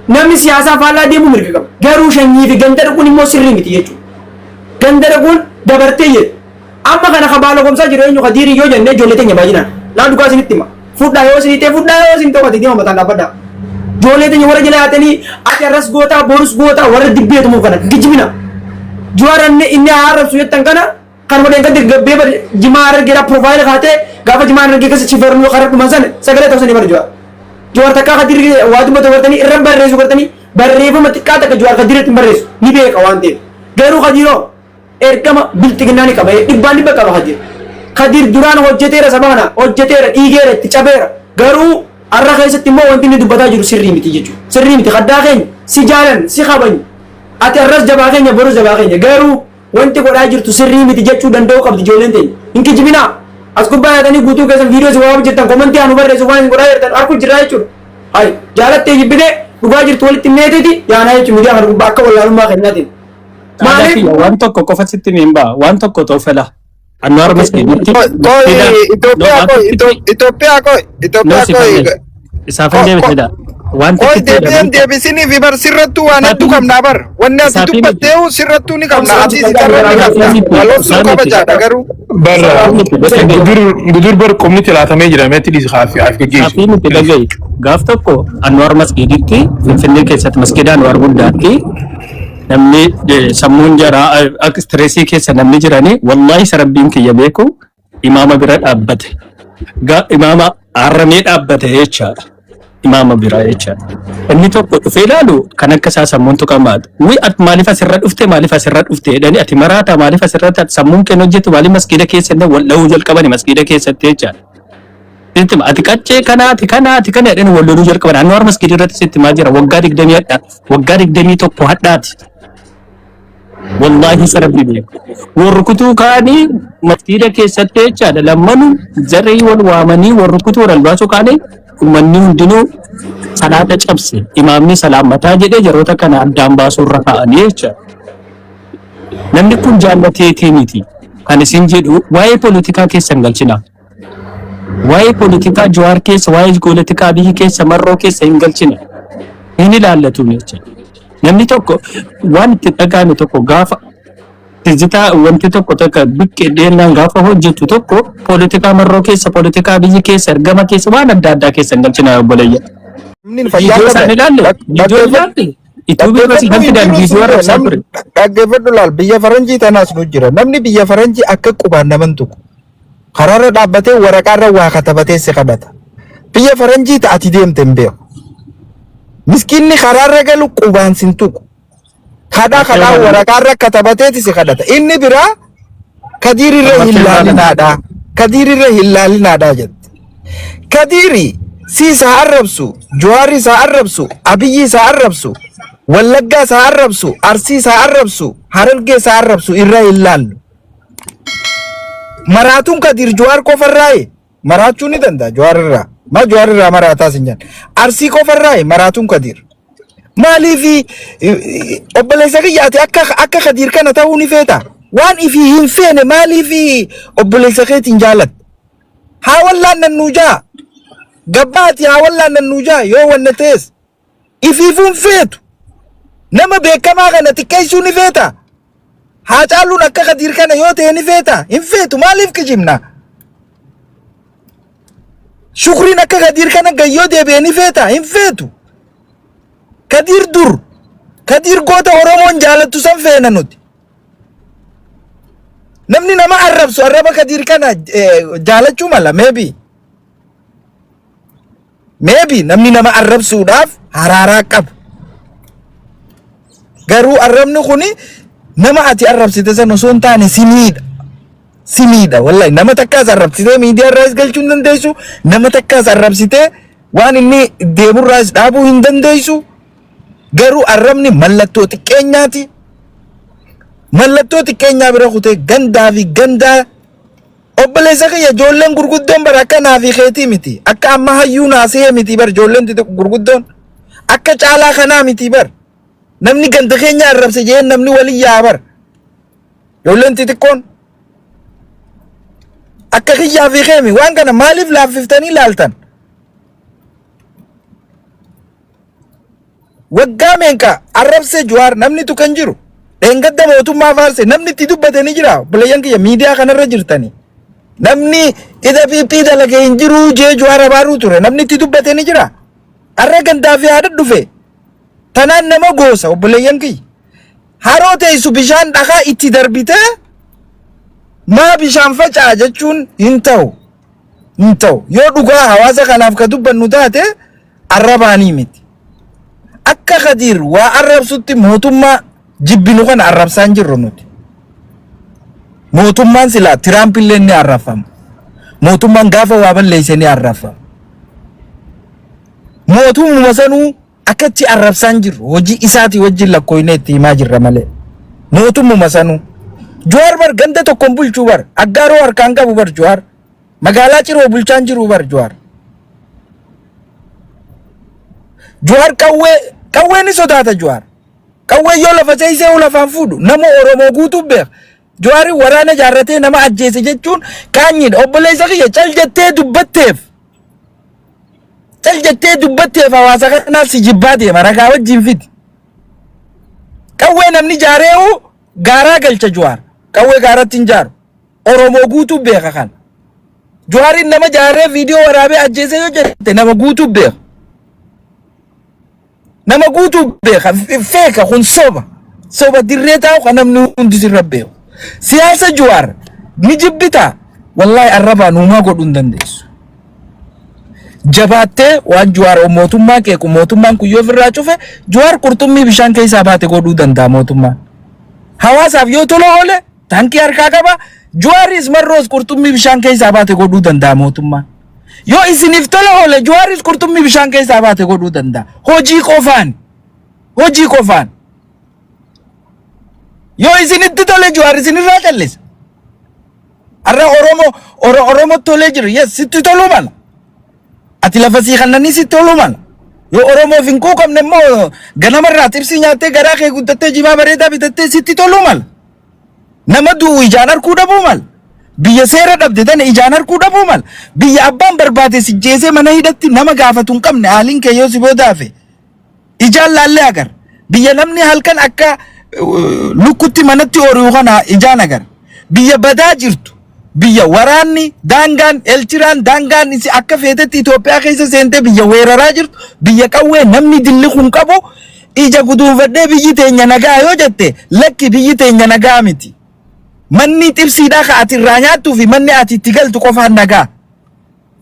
namni siyaasaa faallaa deemuu mirga qaba. Garuu shanyii fi ganda dhaquun immoo sirrii miti jechuudha. Ganda dhaquun dabartee jedhu. Amma kana kabaala gomsaa jiru eenyu, Kadiirii yoo jennee, ijoollee teenya baay'inaan. Laal, dhugaa isinitti hima. Fudhaa yoo isinii ta'e fudhaa, yoo isin ta'u ati deema mataan dhaabbadhaa. Ijoollee teenya warra jala yaatanii ati arras gootaa borus gootaa warra dibbeetumu kana gijibina. Jawaar inni haa arrabsu jettan kana kan waliin gadi gabbee bari jimaa argeera profile kaatee gaafa jimaa argee keessa chifarnu karaa dhuman sana sagalee ta'u sanii bari Jawaar. Jawaar takkaa Kadiir waa dubbatu gartanii irra barreessu, gartanii barreeffama xiqqaa takka Jawaar Kadiirratti hin barreessu, ni beeka waan ta'eef. Garuu Kadiiroo ergama bilxiginnaa ni qaba, dhibbaan dhibba qaba Kadiir. Kadiir duraan hojjeteera, saba kana hojjeteera, dhiigeera, itti cabeera. Garuu har'a keessatti immoo wanti inni dubbataa jiru sirrii miti jechuudha. Sirrii miti, kaddaa keenya si jaalan si kabaju. Ati har'as jabaa keenya, borus jabaa keenya, garuu wanti godhaa jirtu sirrii miti jechuu danda'uu qabdi ijoolleen teenya. Hin kijibinaa. As gubbaa yaadanii guutuu keessan viidiyoo si waraabaa jirtan, commentii anu barreessu, waan isin godhaa jirtan harku jirraa jechuudha. Hayi, jaalattee jibbitee dhugaa jirtu walitti meeteeti yaanaa jechuudha miidiyaa kana gubbaa akka wallaalummaa keenyaatiin. Maaliif? Waan tokko qofa sitti hin ba'a. Waan tokko toofela. Anwaar Masgiiditti. Qoy, Itoophiyaa qoy, Itoophiyaa qoy, Itoophiyaa qoy. Isaaf hin deebisnedha. Waan Qoy, deebi'een deebisinii fi bar sirrattuu waan hedduu qabnaa bar. Wanni ati dubbatteehu sirrattuu ni qabna. Ati sitarra ni qabna. Wal obsuu kabajaadha garuu. Bar gudur gudur bar qubni tilaatamee jira, meetti dhiisi kaafi af gaggeessu. Saafii nuti dhaga'i. Gaaf tokko Anwaar Masgiiditti, Finfinnee keessatti masgiida Anwaar guddaatti, namni sammuun jaraa akka stressii keessa namni jiranii, wallaahi isa rabbiin kiyya beeku, imaama bira dhaabbate. Imaama harramee dhaabbate jechaadha. Imaama bira jechaadha. Inni tokko dhufee ilaalu kan akka isaa sammuun tuqamaadha. Wi, ati maaliif asirra dhufte, maaliif asirra dhufte jedhanii, ati maraata, maaliif asirra sammuun kee hojjetu, maaliif masgiida keessa illee wal dha'uu jalqabani masgiida keessatti jechaadha. Sitti hima, ati qaccee kanaa, ati kanaa, ati kana jedhanii wal loluu jalqaban. Anwaar masgiida irratti sitti himaa jira, waggaa 20 hadhaa, waggaa 21 hadhaati. Wallaahi isa rabbi beeku. Warri kutuu kaanii masgiida keessatti jechaadha, lammanuu jarri wal waamanii warri kutuu wal albaasuu kaanii, uummanni hundinuu salaata cabse, imaamni salaamataa jedhee jaroota kana addaan baasuu irra kaa'anii jechaadha. Namni kun jaallateetii miti. Kan isin jedhu, waa'ee poolitikaa keessan galchina. Waa'ee poolitikaa Jawaar keessa, waa'ee poolitikaa biyyi keessa, Marroo keessa hin galchina. Hin ilaallatu jecha. Namni tokko waan itti dhaga'ame tokko gaafa tizzitaa wanti tokko takka biqqee dheennaan gaafa hojjetu tokko poolitikaa marroo keessa, poolitikaa biyyi keessa, ergama keessa, waan adda addaa keessa hin galchina, obboleeyya. Namni fayyaa Viidiyoo isaan qabe. ilaalle, viidiyoo ilaalle, Ituubii irratti Dhaggeeffadhu kan hin fidan jiru viidiyoo sun arrabsaa namni ture. dhaggeeffadhu laal, biyya faranjii tanaas nu jira. Namni biyya faranjii akka qubaan naman tuqu. Karaarra dhaabbatee waraqaarra waa katabatee si kadhata. Biyya faranjii ta ati deemte hin beeku. Miskiinni karaarra galu qubaan sin tuqu. Kadhaa kadhaa waraqaarra katabateeti si kadhata. Inni biraa Kadiirirra hin laalinaadha. Kadiirirra hin laalinaadha jette. Kadiiri si isaa arrabsu, Jawaarri isaa arrabsu, Abiyyi isaa arrabsu, Wallaggaa isaa arrabsu, Arsii isaa arrabsu, Harargee isaa arrabsu irra hin laallu. Maraatuun Kadiir Jawaar qofarraayi maraachuu ni danda'a Jawaar irraa. Maa Jawaar irraa maraataa sin jedhan. Arsii qofarraayi maraatuun Kadiir. Maaliif obboleessa kiyya ati akka Kadiir kana ta'uu ni feeta? Waan ifii hin feene maaliif obboleessa keetiin jaalatta? Haa wallaannan nuu jaa. Gabbaati haa wallaannan nuu jaa yoo wanna ta'es. Ifiifuu hin feetu. Nama beekamaa kana xiqqeessuu ni feeta? Haacaaluun akka Kadiir kana yoo ta'e ni feeta? Hin feetu. Maaliif kijibna? Shukriin akka Kadiir kana gayyoo deebi'e ni feeta? Hin feetu. Kadiir dur. Kadiir goota Oromoon jaalattu san feena nuti. Namni nama arrabsu arraba Kadiir kana jaalachuu mala maybe. Maybe namni nama arrabsuudhaaf haraaraa qabu. Garuu arrabni kuni nama ati arrabsite sana osoo hin taane si miidha. Si miidha wallahi, nama takkaas arrabsitee miidiyaa irraas galchuu hin dandeessu. Nama takkaas arrabsitee waan inni deemurraas dhaabuu hin dandeessu. Garuu arrabni mallattoo xiqqeenyaati. Mallattoo xiqqeenyaa bira kutee gandaa fi gandaa. Obboleessa kiyya, ijoolleen gurguddoon bara akka naa fi keetii miti. Akka amma hayyuu naasee miti bar ijoolleen xixiqqoo gurguddoon. Akka caalaa kanaa miti bar. Namni ganda keenya arrabse jeen namni walii yaa bar. Ijoolleen xixiqqoon. Akka kiyyaa fi keemi waan kana maaliif laaffiftanii laaltan? Waggaa meeqa arrabsee Jawaar namni tuqan jiru. Dheengadda mootummaa faarse namni itti dubbate ni jira. Obboleeyyan kiyya miidiyaa kanarra jirtani. Namni ida PP dalage hin jiru jee Jawaar abaaruu ture. Namni itti dubbate ni jira. Har'a gandaa fi haadha dhufe. Tanaan nama goosa, obboleeyyan kiyya. Haroo teessu bishaan dhakaa itti darbitee maa bishaan faca'a jechuun hin ta'u. Hin ta'u. Yoo dhugaa hawaasa kanaaf ka dubbannu taate arrabaanii miti. Akka Kadiir waa arrabsutti mootummaa jibbinu kana arrabsaa hin jirru nuti. Mootummaan silaa Tiraamp illee ni arrabfama. Mootummaan gaafa waa balleesse ni arrabfama. Mootummuma sanuu akkatti arrabsaa hin jirru. Hojii isaatii wajjin lakkooynee itti himaa jirra malee. Mootummuma sanuu. Jawaar bar ganda tokkoon bulchuu bar. Aggaaroo harkaan qabu bar Jawaar. Magaalaa Ciroo bulchaa hin jiru bar Jawaar. Jawaar qawwee ni sodaata Jawaar. Qawwee yoo lafa seeysee lafaan fuudhu nama Oromoo guutuu beeka. Jawaari waraana jaarratee nama ajjeese jechuun qaanyiidha. Obboleessa kiyya, cal jettee dubbatteef. Cal jettee dubbatteef hawaasa kanaaf si jibbaa deema, ragaa wajjin fidi. Qawwee namni jaaree'u gaaraa galcha Jawaar. Qawwee gaaratti hin jaaru. Oromoo guutuu beeka kana. Jawaariin nama jaaree viidiyoo waraabee ajjeese yoo jette nama guutuu beeka. Nama guutuu beeka. Feeka kun soba. Soba dirree taa'u kan namni hundi sirra beeku. Siyaasa Jawaar ni jibbitaa? Wallaahi arrabaan uumaa godhuu hin dandeessu. Jabaattee waan Jawaar mootummaa qeequ, mootummaan kun yoo ofirraa cufe Jawaar qurxummii bishaan keessaa baate godhuu danda'a mootummaan. Hawaasaaf yoo tola oole taankii harkaa qaba. Jawaaris marroos qurxummii bishaan keessaa baate godhuu danda'a mootummaan. Yoo isiniif tola oole Jawaaris qurxummii bishaan keessaa baate godhuu danda'a. Hojii qofaan. Hojii qofaan. Yoo isinitti tole Jawaar isinirraa callisa. Har'a Oromoo tolee jira. Yes, sitti toluu mala. Ati lafa sii kannanii sitti toluu mala. Yoo Oromoof hin quuqamne immoo ganamarraa xibsii nyaattee garaa kee guuttattee jimaa bareedaa bitattee sitti toluu mala. Nama du'u ijaan arguu dhabuu mala. Biyya seera dhabde tana ijaan arguu dhabuu mala. Biyya abbaan barbaade si jeesee mana hidhatti nama gaafatu hin qabne haaliin kee yoo si booda hafe. Ijaan laallee agarra. Biyya namni halkan akka lukkutti manatti ori'u kana ijaan agarra. Biyya badaa jirtu. Biyya waraanni daangaan Eltiraan daangaan isi akka feetetti Itoophiyaa keessa seentee biyya weeraraa jirtu. Biyya qawwee namni dilli kun qabu ija guduunfadhee biyyi teenya nagaa yoo jette, lakki, biyyi teenya nagaa miti. Manni xibsiidhaa ka ati irraa nyaattuu fi manni ati itti galtu qofaan nagaa.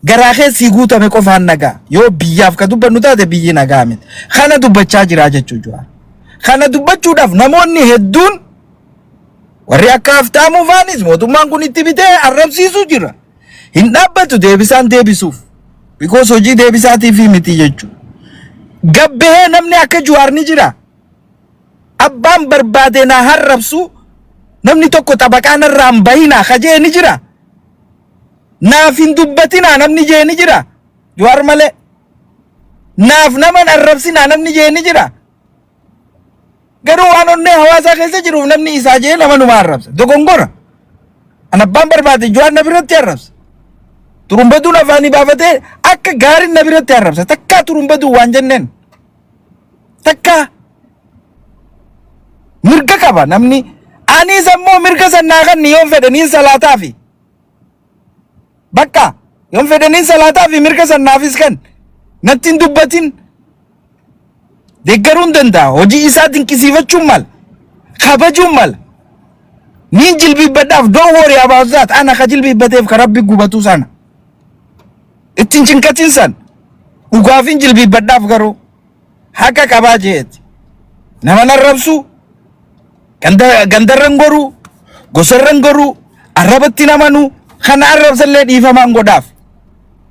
Garaa keessii guutame qofaan nagaa. Yoo biyyaaf ka dubbannu taate, biyyi nagaa miti. Kana dubbachaa jiraa jechuu Jawaar. Kana dubbachuudhaaf namoonni hedduun warri akka Haftaamuu faanis mootummaan kun itti bitee arrabsiisuu jira. Hin dhaabbatu deebisaan deebisuuf. Because hojii deebisaatiif miti jechuudha. Gabbahee namni akka Jawaar ni jira. Abbaan barbaade na harrabsu, namni tokko xabaqaa narraa hin bahinaa kajee ni jira. Naaf hin dubbatinaa namni jee ni jira. Jawaar malee. Naaf nama arrabsinaa namni jee ni jira. Garuu waan onnee hawaasaa keessa jiruuf namni isaa jee nama numa arrabsa. Dogongora. An abbaan barbaade Jawaar na biratti arrabsa. Turumbaduun afaanii baafatee akka gaariin na biratti arrabsa. Takkaa turumbaduu waan jenneen. Takkaa. Mirga qaba namni. Anis ammoo mirga sannaa kan yoon fedhe niin salaataafi. Bakka yoon fedhe niin salaataafi, mirga sannaafis kan natti hin dubbatin. Deeggaruu hin danda'a. Hojii isaa dinqisiifachuun mala. Kabajuun mala. Niin jilbiibbadhaaf, don't worry about that. Ana ka jilbiibbateef ka Rabbi gubatu sana. Ittiin cinqatin san. Dhugaafin jilbiibbadhaaf, garuu haqa qabaa jeeti. Nama narrabsu, gandarran goruu, gosarran goruu, arrabatti namanu, kana arrabsallee dhiifamaan godhaaf.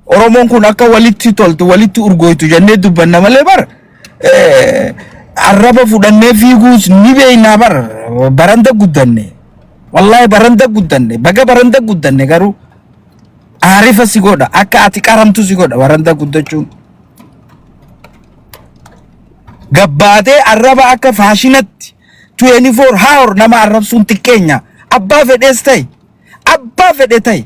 Oromoon kun akka walitti toltu, walitti urgooytu jennee dubbanna malee bar arraba fudhannee fiiguus ni beeynaa bar. Baranda guddanne, wallaahi baranda guddanne, baga baranda guddanne. Garuu aarifa si godha, akka ati qaramtu si godha. Baranda guddachuun gabbaatee arraba akka faashinatti 24 hour nama arrabsuun xiqqeenya. Abbaa fedhees ta'e, abbaa fedhe ta'e,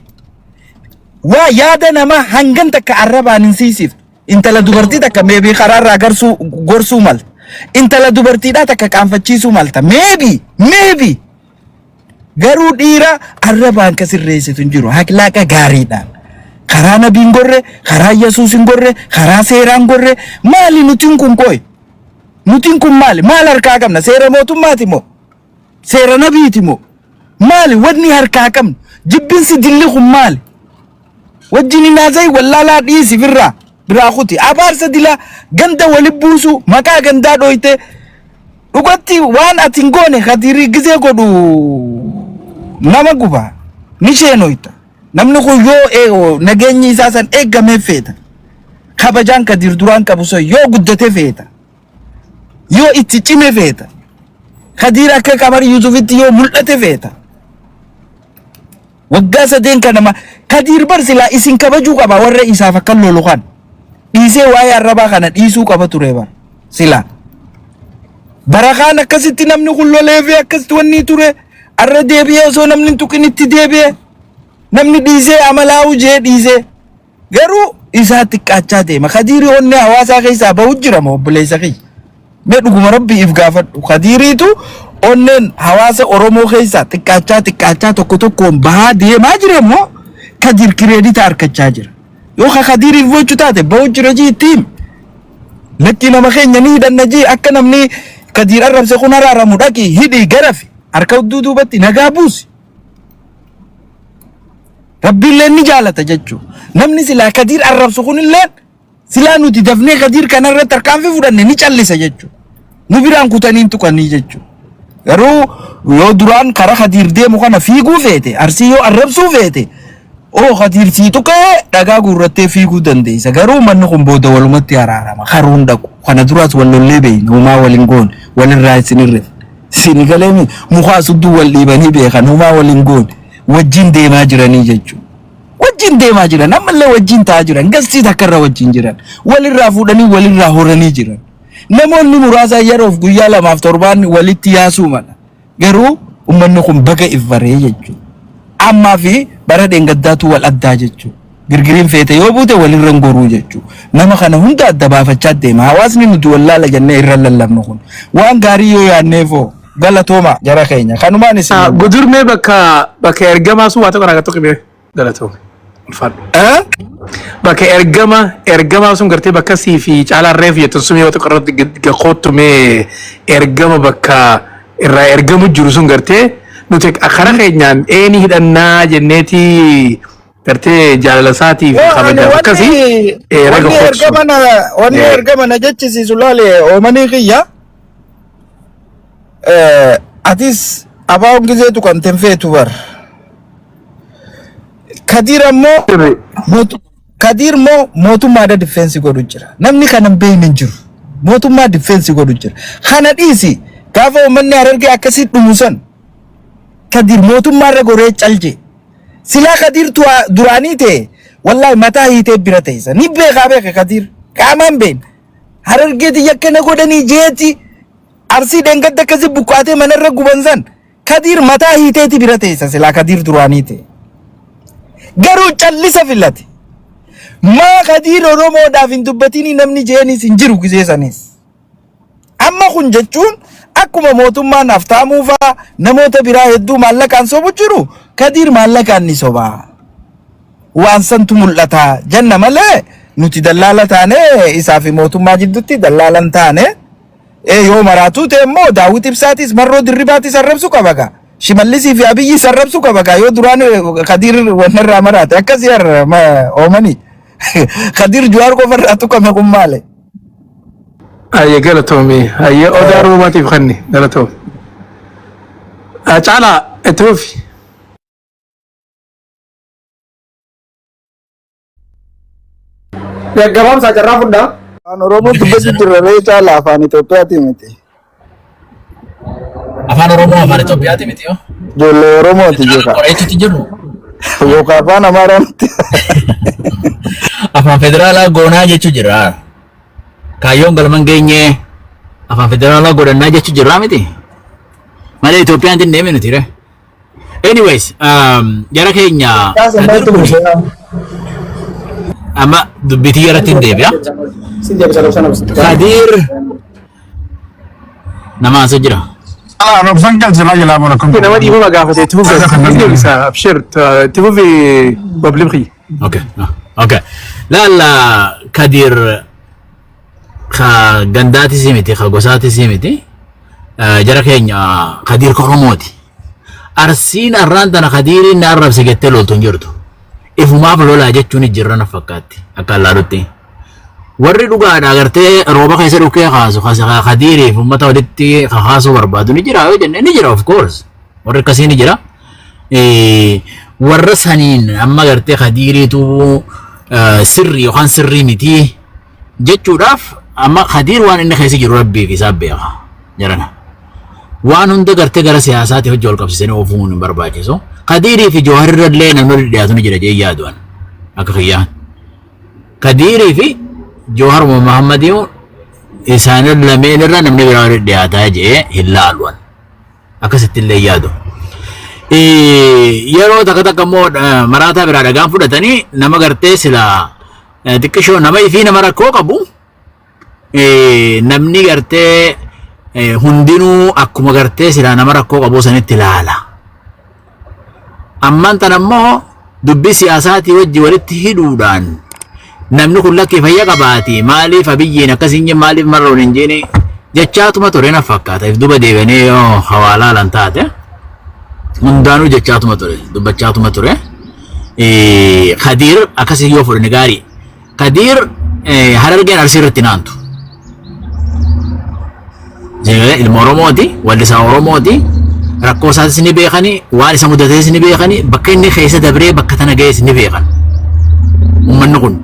waa yaada namaa hangan takka arrabaan hin siisiftu. Intala dubartii takka maybe karaarraa garsuu gorsuu malta. Intala dubartiidhaa takka qaanfachiisuu malta. Maybe, maybe. Garuu dhiira arrabaan ka sirreessitu hin jiru. Akhlaaqa gaariidhaan. Karaa nabiin gorre, karaa Yesuus hin gorre, karaa seeraan gorre, maali nutiin kun qoy? Nutiin kun maali? Maal harkaa qabna? Seera mootummaati moo? Seera nabiiti moo? Maali wanni harkaa qabnu? Jibbinsi dilli kun maali? Wajjin hin haasa'in, wallaalaa dhiisi, birraa biraa kuti. Abaarsa dilaa, ganda wali buusu, maqaa gandaa dhoyte, dhugatti waan ati hin goone Kadirii gizee godhu nama guba, ni sheenoyta. Namni kun yoo nageenyi isaa san eeggamee feeta. Kabajaan Kadir duraan qabu sun yoo guddate feeta. Yoo itti cime feeta. Kadir akka Qamar Yuusufitti yoo mul'ate feeta. Waggaa sadeen kana ma Kadiir bar silaa isin kabajuu qaba, warra isaaf akka lolu kan. Dhiisee waa'ee arrabaa kana dhiisuu qaba ture bar silaa. Barakaan akkasitti namni kun lolee fi akkasitti wanni ture, arra deebi'ee osoo namni hin tuqin itti deebi'e. Namni dhiisee amalaa'uu jee dhiisee. Garuu isaa xiqqaachaa deema. Kadiirii onnee hawaasaa keessaa bahu jira moo, obboleessa kiyya? Mee dhuguma Rabbii if gaafadhu. Kadiiriitu onneen hawaasa Oromoo keessaa xiqqaachaa xiqqaachaa tokko tokkoon bahaa deemaa jira moo Kadiir credit harkachaa jira? Yoo ka Kadiiriif gochuu taate, bahu jira jii itti himi. Lakkii, nama keenya ni hidhanna jii, akka namni Kadiir arrabse kun araaramu dhaqi hidhii garafi, harka hudduu duubatti nagaa buusi. Rabbiillee ni jaalata jechuudha. Namni silaa Kadiir arrabsu kunillee silaa nuti dafnee Kadiir kanarratti tarkaanfii fudhanne ni callisa jechuudha. Nu biraan kutanii tuqanii jechuudha. Garuu yoo duraan karaa Kadiir deemu kana fiiguu feete, Arsii yoo arrabsuu feete, oo Kadiir sii tuqee dhagaa guurrattee fiiguu dandeessa. Garuu manni kun booda walumatti araarama. Karuun dhaqu. Kana duraas wal lollee beeyna. Homaa waliin goone. Walirraa isin hirrifne. Isin galeemi mukaa sudduu wal dhiibanii beekan. Homaa waliin goone. Wajjin deemaa jiranii jechuudha. Wajjin deemaa jiran, ammallee wajjin ta'aa jiran, gastii takka irra wajjin jiran, walirraa fuudhanii walirraa horanii jiran. Namoonni muraasa yeroof guyyaa lamaaf torbaan walitti yaasuu mala. Garuu uummanni kun baga if baree jechuudha. Ammaa fi bara dheengaddaatu wal addaa jechuudha. Girgiriin feete yoo buute walirra hin goruu jechuudha. Nama kana hunda adda baafachaa deema. Hawaasni nuti wallaala jennee irra lallabnu kun. Waan gaarii yoo yaadneefoo galatooma jara keenya. Kanumaan isin. Gudur mee bakka bakka ergamaa sun waa tokko naa tokko mee galatoome. Ulfaadhu. Bakka ergama ergamaa sun gartee bakka sii fi caalaan reefu jettu sun yoo tokko irratti koottu mee ergama bakka irraa ergamu jiru sun gartee nuti karaa keenyaan eeni hidhannaa jenneeti gartee jaalala isaatii fi kabajaaf akkasii raga Wanni koottu. ergama na wanni ergama na jechisiisu laale oomanii kiyya. Atis abaa'oon gizeetu kan tenfeetu bar. Kadiir ammoo Kadiir immoo mootummaadha difeensi godhu jira. Namni kana hin beekne hin jiru. Mootummaa difeensi godhu jira. Kana dhiisi gaafa uummanni Harargee akkasii dhumu san Kadiir mootummaarra goree calje. Silaa Kadiir duraanii ta'e wallaahi mataa hiitee bira teessa. Ni beekaa beeka Kadiir. Qaamaan beekna. Harargeeti yakkana godhanii jeeti. Arsii dheengadda akkasii buqqaatee manarra guban san Kadiir mataa hiiteeti bira teessa silaa Kadiir duraanii ta'e. Garuu callisa filate. Maa Kadiir Oromoodhaaf hin dubbatinii namni jeenis hin jiru gizee sanis. Amma kun jechuun akkuma mootummaan Haftaamuu fa'aa namoota biraa hedduu maallaqaan sobu jiru Kadiir maallaqaan ni sobaa. Waan santu mul'ata jenna malee nuti dallaala taane isaa fi mootummaa jidduutti dallaala hin taane. Ee yoo maraatuu ta'e immoo Daawit Ibsaatis Marroo Dirribaatis arrabsu qaba gaa. Shimallisii fi Abiyyis arrabsu qaba gaa yoo duraan Kadiir wanna irraa maraate akkasii har'a oomanii. Kadiir Juwaar qofa irraa tuqame kun maali? Ayyee galatoomi. Ayyee odaa Oromomaatiif kanni galatoomi. Caalaa itti fufi. Gabaabsaa carraa fudhaa. Afaan Oromoo dubbachuu jirra ree caala afaan Itoophiyaati miti. Afaan Oromoo afaan Itoophiyaati miti yoo. Ijoollee Oromooti jecha. Qoreechuutti jiru. Yookaan afaan Amaaraa miti. Afaan federaalaa goonaa jechuu jira. Kaayyoon galman geenyee afaan federaalaa godhannaa jechuu jirraa miti. Malee Itoophiyaan dinneeme nuti ree. Anyways, jara keenya Kadir kun amma dubbitii irratti hin deebi'a. Kadir nama asoo jira. Robsan galchilaa jalaa mura kun. Nama dhiifama gaafate itti fufi. Hin deebisa abshir itti fufi bablibqi. Okay. Okay. Laalla Kadir ka gandaatis miti ka gosaatis miti jara keenya Kadir ka Oromooti. Arsiin arraan tana Kadiiriin na arrabse jettee loltu hin jirtu. Ifumaaf lolaa jechuun jirra na fakkaatti akka allaalutti. Warri dhugaadha agartee rooba keessa dhukkee kaasu Kadiiriif uummata walitti kakaasuu barbaadu ni jira yoo jenne ni jira of course. Warri akkasii ni jira. Warra saniin amma agartee Kadiiriitu sirrii yookaan sirrii miti jechuudhaaf amma Kadiir waan inni keessa jiru rabbii fi isaa beeka jarana. Waan hunda gartee gara siyaasaatti hojii wal qabsiisanii oofuun hin barbaachisu. Kadiirii fi Jawaarirra illee namni walitti dhiyaatu ni jira jee yaaduan akka kiyyaan. Kadiirii fi Jawaar Mohammadii isaan lameen irra namni biraa walitti dhiyaataa jee hin laaluan. Akkasitti illee yaadu. Yeroo takka takka immoo maraataa biraa dhagaan fudhatanii nama gartee silaa xiqqishoo nama ifii nama rakkoo qabu namni gartee hundinuu akkuma gartee silaa nama rakkoo qabu sanitti ilaala. Ammaan tana immoo dubbii siyaasaatii wajji walitti hidhuudhaan namni kun lakkii fayya qabaati maaliif Abiyyiin akkas hin jenne maaliif marroon hin jenne jechaatuma ture na fakkaata if duba deebi'anii yoo hawaalaa lan taate hundaanuu jechaatuma ture dubbachaatuma ture. Kadiir akkasii yoo fudhanne gaarii. Kadiir Harargeen Arsii irratti naantu. Ilma Oromooti, wallisaa Oromooti. Rakkoo isaatis ni beekani, waan isa mudatees ni beekani, bakka inni keessa dabree bakka tana ga'es ni beekan. Uummanni kun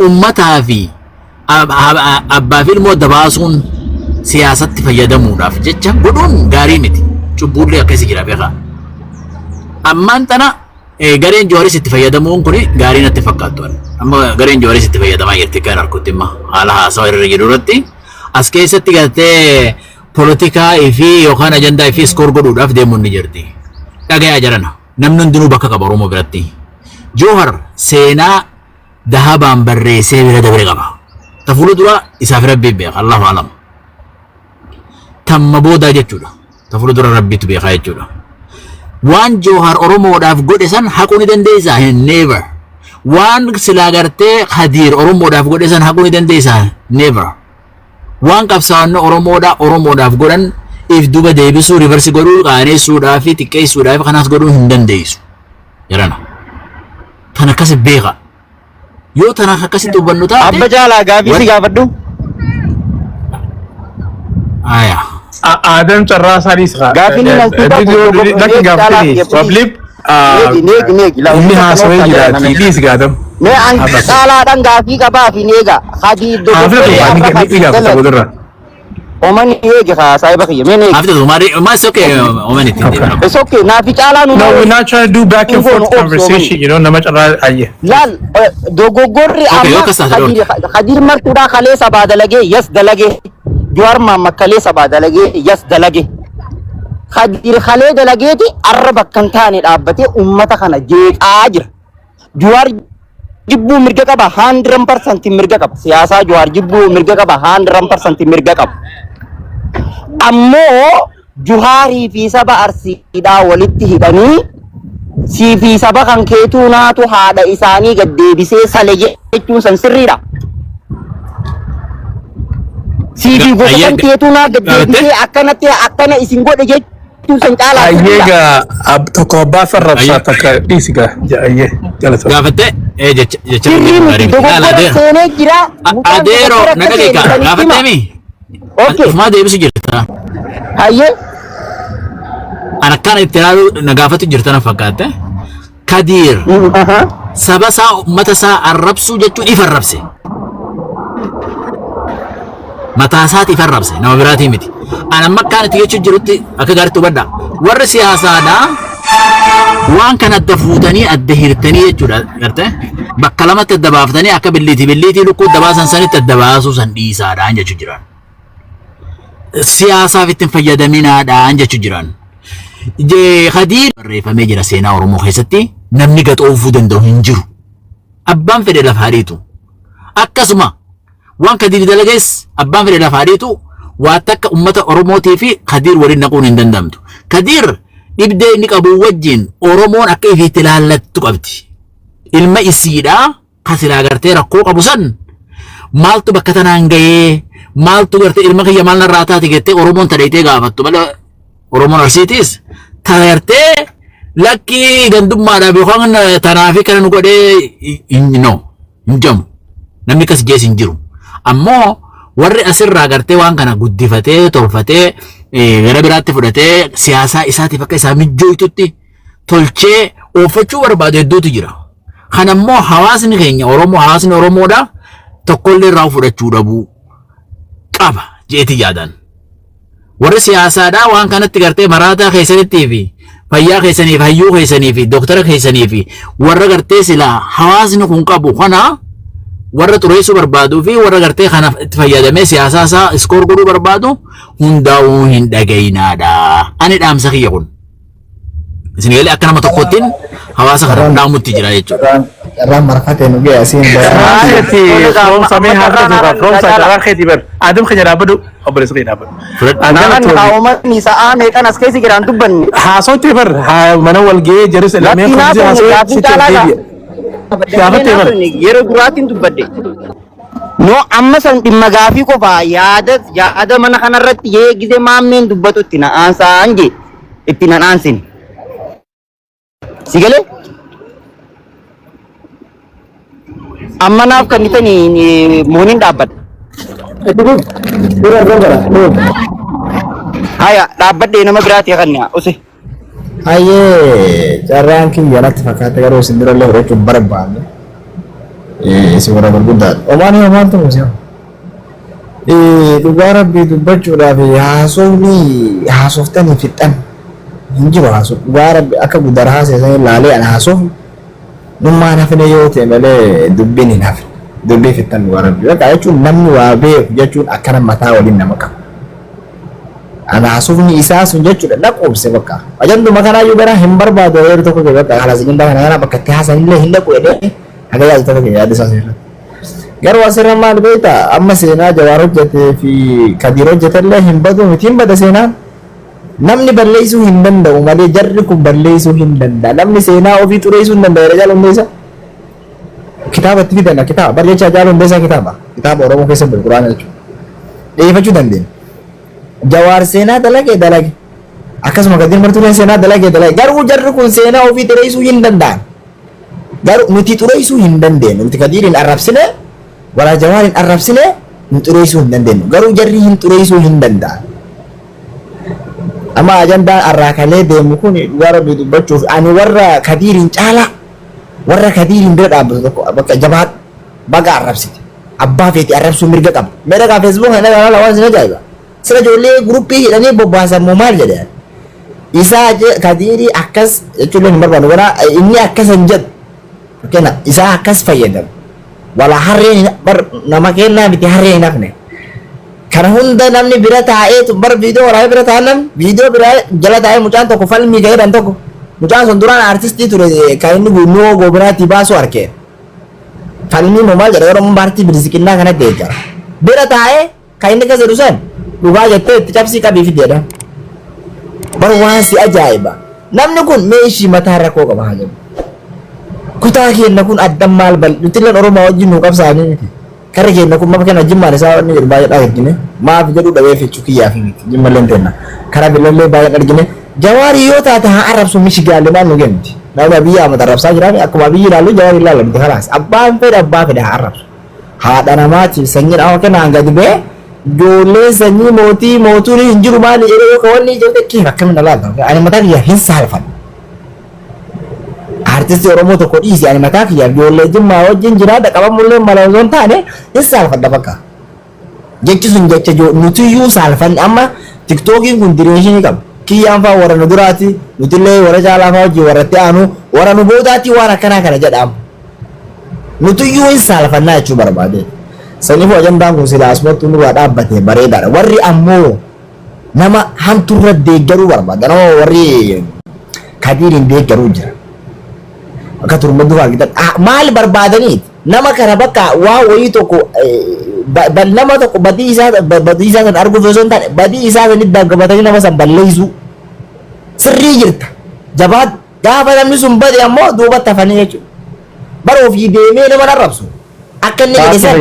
uummataa fi abbaa fi ilmoo adda baasuun siyaasatti fayyadamuudhaaf jecha godhuun gaarii miti. Cubbuullee akkasii jira beekaa. Ammaan tana gareen Jawaaris itti fayyadamuun kun gaarii natti fakkaattu. Amma gareen Jawaaris itti fayyadamaa jirti kan harkutti imma haala haasawa irra jiru irratti as keessatti gartee polotikaa fi yookaan ajandaa fi iskoor godhuudhaaf deemuun ni jirti. Dhagayaa jarana namni hundinuu bakka qaba Oromoo biratti. Jawar seenaa Dahabaan barreessee bira dabre qaba. Ta fuula duraa isaaf Rabbii beeka. Allahu alam. Tamma boodaa jechuudha. Ta fuula dura Rabbiitu beekaa jechuudha. Waan Joohar Oromoodhaaf godhe san haquu ni dandeessaa? Never. Waan silaa gartee Khadiir Oromoodhaaf godhe san haquu ni dandeessaa? Never. Waan qabsaa'onni Oromoodhaa Oromoodhaaf godhan if duba deebisuu, reverse godhuu, qaaneessuudhaa fi xiqqeessuudhaa fi kanaas godhuu hin dandeessu. Jarana. Tan akkas beeka. Yoo tana akkasitti hubannu taate. Abba Caalaa, gaafii si gaafadhu. Aya. Aadam carraa isaanii isa. Gaafiin inni as duuba Lakki gaafatini. Wabliif Neegi, neegi, neegi. inni haasawee jiraati. Dhiisi gaadam. Mee an caalaadhaan gaafii qabaa fi neega. Hadii Haafila tokko ni gaafata boodarra. Oman eegi haa saahiba kiyya. Mee neegi. Haafila tokko maali maal it's okay oman ittiin deemna. It's okay. Naafi caalaa nu No, we're not trying to do back and forth conversation, nama carraa ayye. Laal, dogoggorri Okay, yoo amma akkas taate Khadiir Khadiir martuudhaa kalee sabaa dalagee, yes, dalagee. Jawaar Mahammad kalee sabaa dalagee, yes, dalagee. Khadiir kalee dalageeti arra bakka hin taane dhaabbatee uummata kana jeeqaa jira. Jawaar jibbuu mirga qaba, 100% mirga qaba. Siyaasaa Jawaar jibbuu mirga qaba, 100% mirga qaba. Ammoo Juhaarii fi saba Arsiidhaa walitti hidhanii sii fi saba kan keetuu naatu haadha isaanii gad deebisee sale jechuun san sirriidha. Sii fi gosa kan keetuu naa gad deebisee akkanatti akkana isin godhe jechuun san caalaa Ayyee sirriidha. gaa tokko abbaa farrabsaa takka dhiisi gaa ayyee galata. Gaafattee jecha jecha Sirrii miti, dogoggora seenee jira. Mucaan Adeero dogoggora na akka dhageeka seene sanitti hima. gaafattee mi? Okay. Ufumaa deebisu jirta. Hayyee. An akkana itti ilaalu na gaafatu jirta na fakkaatte. Kadiir saba isaa uummata isaa arrabsuu jechuun ifa arrabse. Mataa isaati ifa arrabse, nama biraatii miti. An amma akkaan itti jechuu jirutti akka gaariitti hubadha. Warri siyaasaadhaa waan kana adda fuutanii adda hirtanii jechuudha gartee bakka lamatti adda baaftanii akka billiitii billiitii lukkuu adda baasan sanitti adda baasuu san dhiisaadhaan jechuu jiran. Siyaasaaf ittiin fayyadaminaadhaan jechuu jiran. Khadiir barreeffamee jira seenaa Oromoo keessatti, namni gaxoofuu danda'u hin jiru. Abbaan fedhe lafa hariitu. Akkasuma waan Khadiir dalagees abbaan fedhe lafa hariitu, waa takka uummata Oromootii fi Khadiir waliin naquun hin danda'amtu. Khadiir dhibdee inni qabu wajjin Oromoon akka ifiitti ilaallattu qabdi. Ilma isiidhaa kan silaa gartee rakkoo qabu san maaltu bakka tanaan gahee, maaltu gartee ilma kiyya maal narraa taate jettee Oromoon tadheetee gaafattu malee, Oromoon Arsiitis tagartee lakkii gandummaadhaaf yookaan tanaa fi kana nu godhee hin no hin jamu, namni akkas jees hin jiru. Ammoo warri asirraa gartee waan kana guddifatee tolfatee gara biraatti fudhatee siyaasaa isaatiif akka isaa mijjooytutti tolchee oofachuu barbaadu hedduutu jira. Kan ammoo hawaasni keenya Oromoo, hawaasni Oromoodha, tokkollee irraa fudhachuu dhabuu qaba jeeti yaadan. Warri siyaasaadhaa waan kanatti gartee maraataa keessanittii fi fayyaa keessanii fi hayyuu keessanii fi dooktara keessanii fi warra gartee silaa hawaasni kun qabu kana warra xureessuu barbaaduu fi warra gartee kana itti fayyadamee siyaasaa isaa score godhuu barbaadu hundaa'uu hin dhagayinaadha. Ani dhaamsa kiyya kun. Isin galee akka nama tokkottiin hawaasa kana dhaamutti jira jechuudha. Carraan marfatee nu ga'e asiin. Haati firoomsa mee haati tuqa firoomsa carraa keetii bar. Adam keenya dhaabbadhu, obboleessa keenya dhaabbadhu. Naan kaa'uman sa'aa meeqan as keessa jiraan dubbanne. Haasootti bar mana wal ga'ee jaris lameen Lakki naa kunis ta'e haasoo gaaffii sitti caalaa deebi'a. Gaafattee bar. Yeroo duraatiin dubbadde. No, amma san dhimma gaafii qofa yaada yaada mana kanarratti yee gizee maammeen dubbatu itti na aansaan jee itti nan aansin. Si galee? Amma naaf kan itanii mooniin dhaabbadha. Haya, dhaabbadhee nama biraati kan use. Hayyee, carraan kiyya natti fakkaate, garuu isin durallee fudhachuun barbaanne. Isin warra gurguddaadha. Omaan maaltu musee'u? Dhugaa Rabbii dubbachuudhaaf haasofni haasoftanii fixxan hin jiru haasof. Dhugaa Rabbi akka guddaa haasee laalee ana haasofni nummaan hafne yoo ta'e malee dubbiin hin hafne. Dubbii fixxan dhugaa Rabbii. Bakka jechuun namni waa beeku jechuun akkana mataa waliin nama qaba. Ana haasofni isaa sun jechuudha na quubse bakka. Ajanduma kanaayyuu gara hin barbaadu yeroo tokko bakka haala sagantaa kana kana bakka itti haasan illee hin dhaqu jedhee. Akka yaadota keenya yaada isaa sirriitti. Garuu asirra maal beektaa amma seenaa Jawaar hojjetee fi Kadiir hojjetellee hin badu miti hin bada seenaan. Namni balleessuu hin danda'u malee jarri kun balleessuu hin danda'a. Namni seenaa ofii xureessuu hin danda'a jedha Haacaaluu Hundeessaa. Kitaaba itti fidanna kitaaba bar jecha Haacaaluu Hundeessaa kitaaba kitaaba Oromoo keessa jiru Quraana jechuudha. Dhiyeeffachuu dandeenya. Jawaar seenaa dalage dalage. Akkasuma Kadiir Martuuleen seenaa dalage dalage. Garuu jarri kun seenaa ofii xureessuu hin danda'an. Garuu nuti xureessuu hin dandeenyu. Nuti Kadiiriin arrabsine walaa Jawaariin arrabsine nu xureessuu hin dandeenyu. Garuu jarri hin xureessuu hin danda'an. Amma ajandaan arraa kalee deemu kun dhugaa rabbii dubbachuuf ani warra Kadiiriin caalaa warra Kadiiriin bira dhaabbatu tokko bakka jabaadhu baga arrabsite. Abbaa feeti arrabsuu mirga qaba. Mee dhaqaa Facebook kana dhaqaa laala waan isin ajaa'iba. Sila ijoollee guruppii hidhanii bobbaasan moo maal jedhe? Isaa Kadiirii akkas jechuun hin barbaadu gara inni akkas hin jedhu. Fakkeenya isaa akkas fayyadamu. Wala harreen bar nama kennaa miti harreen hin hafne. Kana hunda namni bira taa'ee bar viidiyoo waraabee bira taa'an namni viidiyoo bira jala taa'ee mucaan tokko falmii ga'ee jedhan tokko mucaan sun duraan aartistii ture kan inni guunnoo goobiraatti baasu arkee. Falmii moo maal jedha yeroo paartii bilisiqinnaa kanatti deeggara. Bira taa'ee kan inni akkas jedhu san dhugaa jettee itti cabsii qabii fidi jedha. Bar waan si ajaa'iba. Namni kun mee ishii mataa rakkoo qaba haa jedhu. Kutaa keenya kun addan maal bal nuti illee Oromoo wajjin nu qabsaanii miti. Karri keenya kun maka kenna jimmaan isaa wanni jedhu baay'ee argine. Maaf jedhu dhabeef jechuu kiyyaa fi miti. Jimma illee teenna. Karaa bilallee baay'ee argine. Jawaarii yoo taate haa arrabsu mishi gaalle maal nu kenni. Namni Abiyyi Ahmad arrabsaa jiraame akkuma Abiyyi ilaalu Jawaar ilaala miti kalaas. Abbaan fedhe abbaa fedhe haa arrabsu. Haadha namaatiif sanyiin amma kennaan gadi ba'e ijoolleen sanyii mootii mootuun hin jiru maali jedhee yoo kawanni ijoollee keef akkamiin ilaalta. Ani mataa kiyyaaf hin saalfadhu. Artistii Oromoo tokko dhiisi ani mataa kiyyaaf ijoollee Jimmaa wajjin jiraadha qabamullee mala osoo hin taane hin saalfadha bakka. Jechi sun jecha nutiyyuu saalfanne amma tiktookiin kun direeshinii qaba. Kiyyaan fa'aa warra nu duraati nutillee warra caalaa fa'aa wajjin warra itti aanu warra nu boodaati waan akkanaa kana jedha amma. Nutiyyuu hin saalfannaa jechuu barbaade. Saniifuu ajandaan kun silaa asumattuu nurraa dhaabbate bareedaadha. Warri ammoo nama hamturra deeggaruu barbaada. Nama warri Kadiiriin deeggaruu jira. Akka turmaddu fa'aa argitan. Maal barbaadaniiti? Nama kana bakka waa wayii tokko nama tokko badii isaa badii isaa san arguuf osoo hin taane badii isaa sanitti daggabatanii nama san balleessuu. Sirrii jirta. Jabaadhu. Gaafa namni sun bade ammoo duubatti hafanii jechuudha. Bara ofii deemee nama arrabsu. Akka inni jedhe san.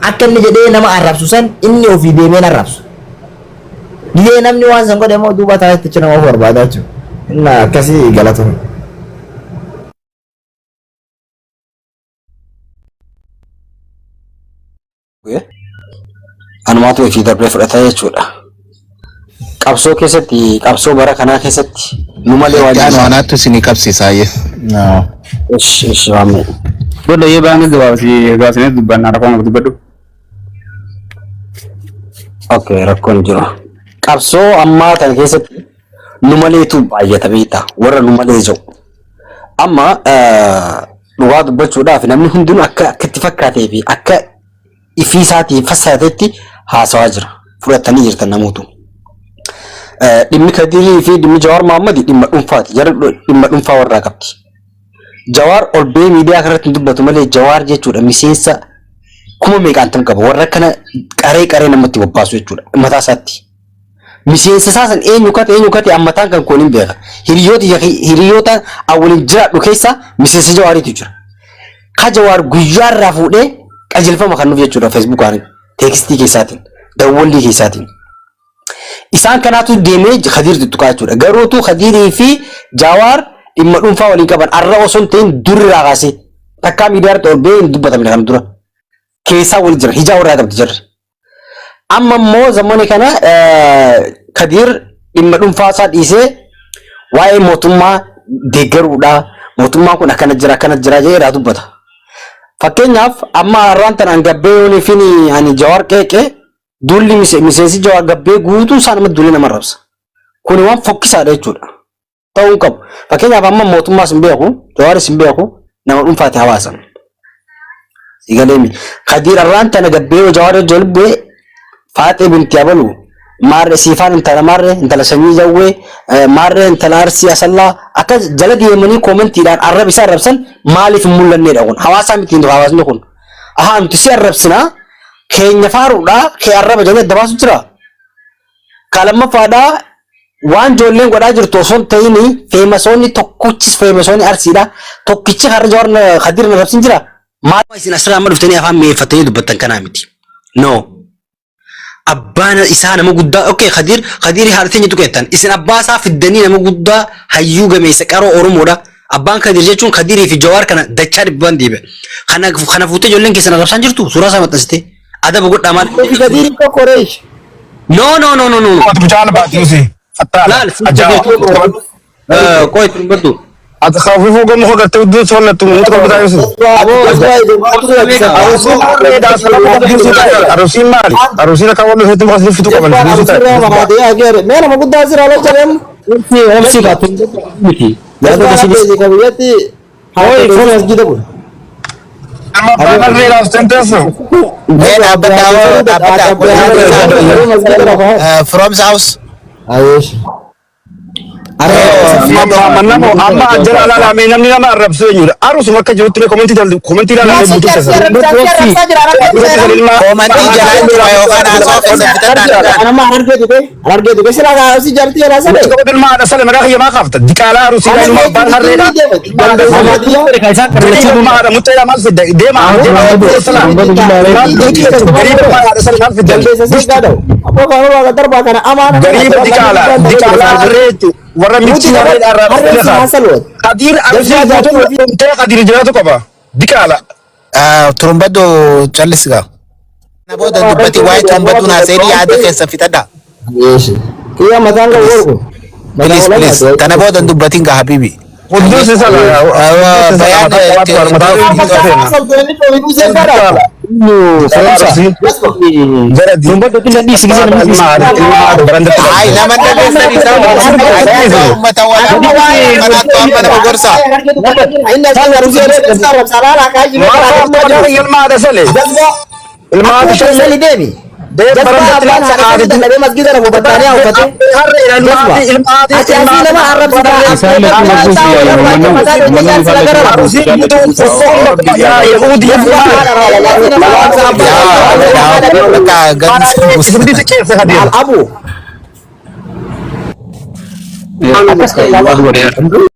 Akka inni jedhee nama arrabsu san inni ofii deemee arrabsu. Gizee namni waan san godhe immoo duuba taa'etti achi nama of barbaada jechuudha. Inni akkasii galatoomna. Anumaatu ifii darbee fudhata jechuudha. Qabsoo keessatti qabsoo bara kanaa keessatti nu malee waan Itti aanu anaattu isinii qabsiisaayyee. Ishi ishi waammee. Booda yoo baanee gabaabsi gabaabsinee dubbanna rakkoon qabu dubbadhu. Okay, rakkoon jiru. Qabsoo ammaa kana keessatti nu maleetu baay'ata beektaa warra nu malee jiru. Amma dhugaa dubbachuudhaaf namni hundinuu akka akka itti fakkaatee fi akka ifii isaatii fassaatetti haasawaa jira. Fudhatanii jirtan namootu. Dhimmi Kadirii fi dhimmi Jawaar Mahaammad dhimma dhuunfaati. Jarri dhimma dhuunfaa warraa qabdi. Jawaar ol ba'ee miidiyaa kanarratti hin dubbatu malee Jawaar jechuudha miseensa kuma meeqaan tam qaba. Warra kana qaree qaree namatti bobbaasu jechuudha mataa isaatti. Miseensa isaa san eenyu kate eenyu kate ammataan kan koon hin beeka. Hiriyoota hiriyoota an waliin jiraadhu keessa miseensa Jawaariitu jira. Ka Jawaar guyyaa irraa fuudhee qajeelfama kan nuuf jechuudha feesbuukaan teekstii keessaatiin dawwallii keessaatiin. Isaan kanaatu deemee Khadiir tuttuqaa jechuudha. Garuutu Khadiirii fi Jawaar dhimma dhuunfaa waliin qaban arra osoo hin ta'in durirraa kaasee takkaa miidiyaa irratti ol ba'ee hin dubbatamne kan dura. Keessaa wal jira hijaa warraa qabdi jarri. Amma immoo zamani kana Khadiir dhimma dhuunfaa isaa dhiisee waa'ee mootummaa deeggaruudha. Mootummaan kun akkana jira akkana jira jedhee irraa dubbata. Fakkeenyaaf amma har'aan tanaan gabbee yoonii fi ani Jawaar qeeqee Duulli miseensi Jawaar Gabbee guutuu isaa nama duulee nama arrabsa. Kuni waan fokkisaadha jechuudha. Ta'uu hin qabu. Fakkeenyaaf amma mootummaas hin beeku, Jawaaris hin beeku, nama dhuunfaati hawaasa. Sigaleemi. Kadiir arraan tana gabbee yoo Jawaar wajjin wal bu'e Faaxee binti Abalu Maarree siifaan intala maarree intala sanyii jawwee maarree intala arsii asallaa akka jala deemanii koomentiidhaan arraba isaa arrabsan maaliif hin mul'anneedha kun hawaasaa miti hawaasni kun. Ahaa nuti si arrabsinaa keenya faaruudhaa kee arraba jedhanii adda baasu jira. Ka lammaffaadhaa waan ijoolleen godhaa jirtu osoo hin ta'in feemasoonni tokkochis feemasoonni arsiidha tokkichi har'a jawaar Kadir na arrabsin jira. Maal isin asirraa amma dhuftanii afaan mi'eeffattanii dubbattan kanaa miti. No. Abbaan isaa nama guddaa okay Kadir Kadir haadha teenya tuqeettan isin abbaa isaa fiddanii nama guddaa hayyuu gameessa qaroo Oromoodha. Abbaan Kadir jechuun Kadirii fi Jawaar kana dachaa dhibbaan deebi'a. Kana kana fuutee ijoolleen keessan arrabsaan jirtu suuraa isaa maxxansitee adaba godhaa maal. Kadir tokko reesh. No no no no no. Mucaan baatiusi. Laal Qoy turbadhu. Ati kafifuu gamu hogatte udduu sonnattu mutu qabdu taayusi. Arusiin maali? Arusiin akka waan dhufetti muka fitu qaban. Mee nama guddaa asirraa lolcha deemu. Obsi kaa miti. Yaada biyyatti hawaasa masjida kun. Mee dhaabbadhaa dhaabbadhaa. From house. Ayeesh. Amma amma ajjala alaalamee namni nama arrabsu eenyudha? Arusuma akka jirutti mee komentii jalli komentii ilaalamee guutuu keessa. Komantii jalaa jira yookaan haasawaa keessa bitadhaan. Nama harargee tuqe harargee tuqe sila kaasii jarti jalaa sana. Ilma haadha sale maqaa kiyya maa kaafta? Diqaalaa arusii ilma abbaan harreedha. Ilma haadha muxxeedha maal fidda? Deema deema Gariiba haadha sale maal fidda? Gariiba diqaalaa diqaalaa harree jechuudha. Warra michii harreedha irraa Kadiir arusii guutuu ta'e Kadiir jiraatu qaba. Diqaala. Turumbaddu callisigaa. Kana booda dubbati waa'ee turumbadduun haasa'ee yaada keessa fixadha. Kiyya mataan kan warqu. Please please kana booda dubbatiin gaa habibi. Quddus isa Bayaan Ay nama dhageessan isaa uummata walaa kanaatu amma nama gorsa. Ilma haadha sale. Ilma haadha sale. Abu. Akkas ta'e.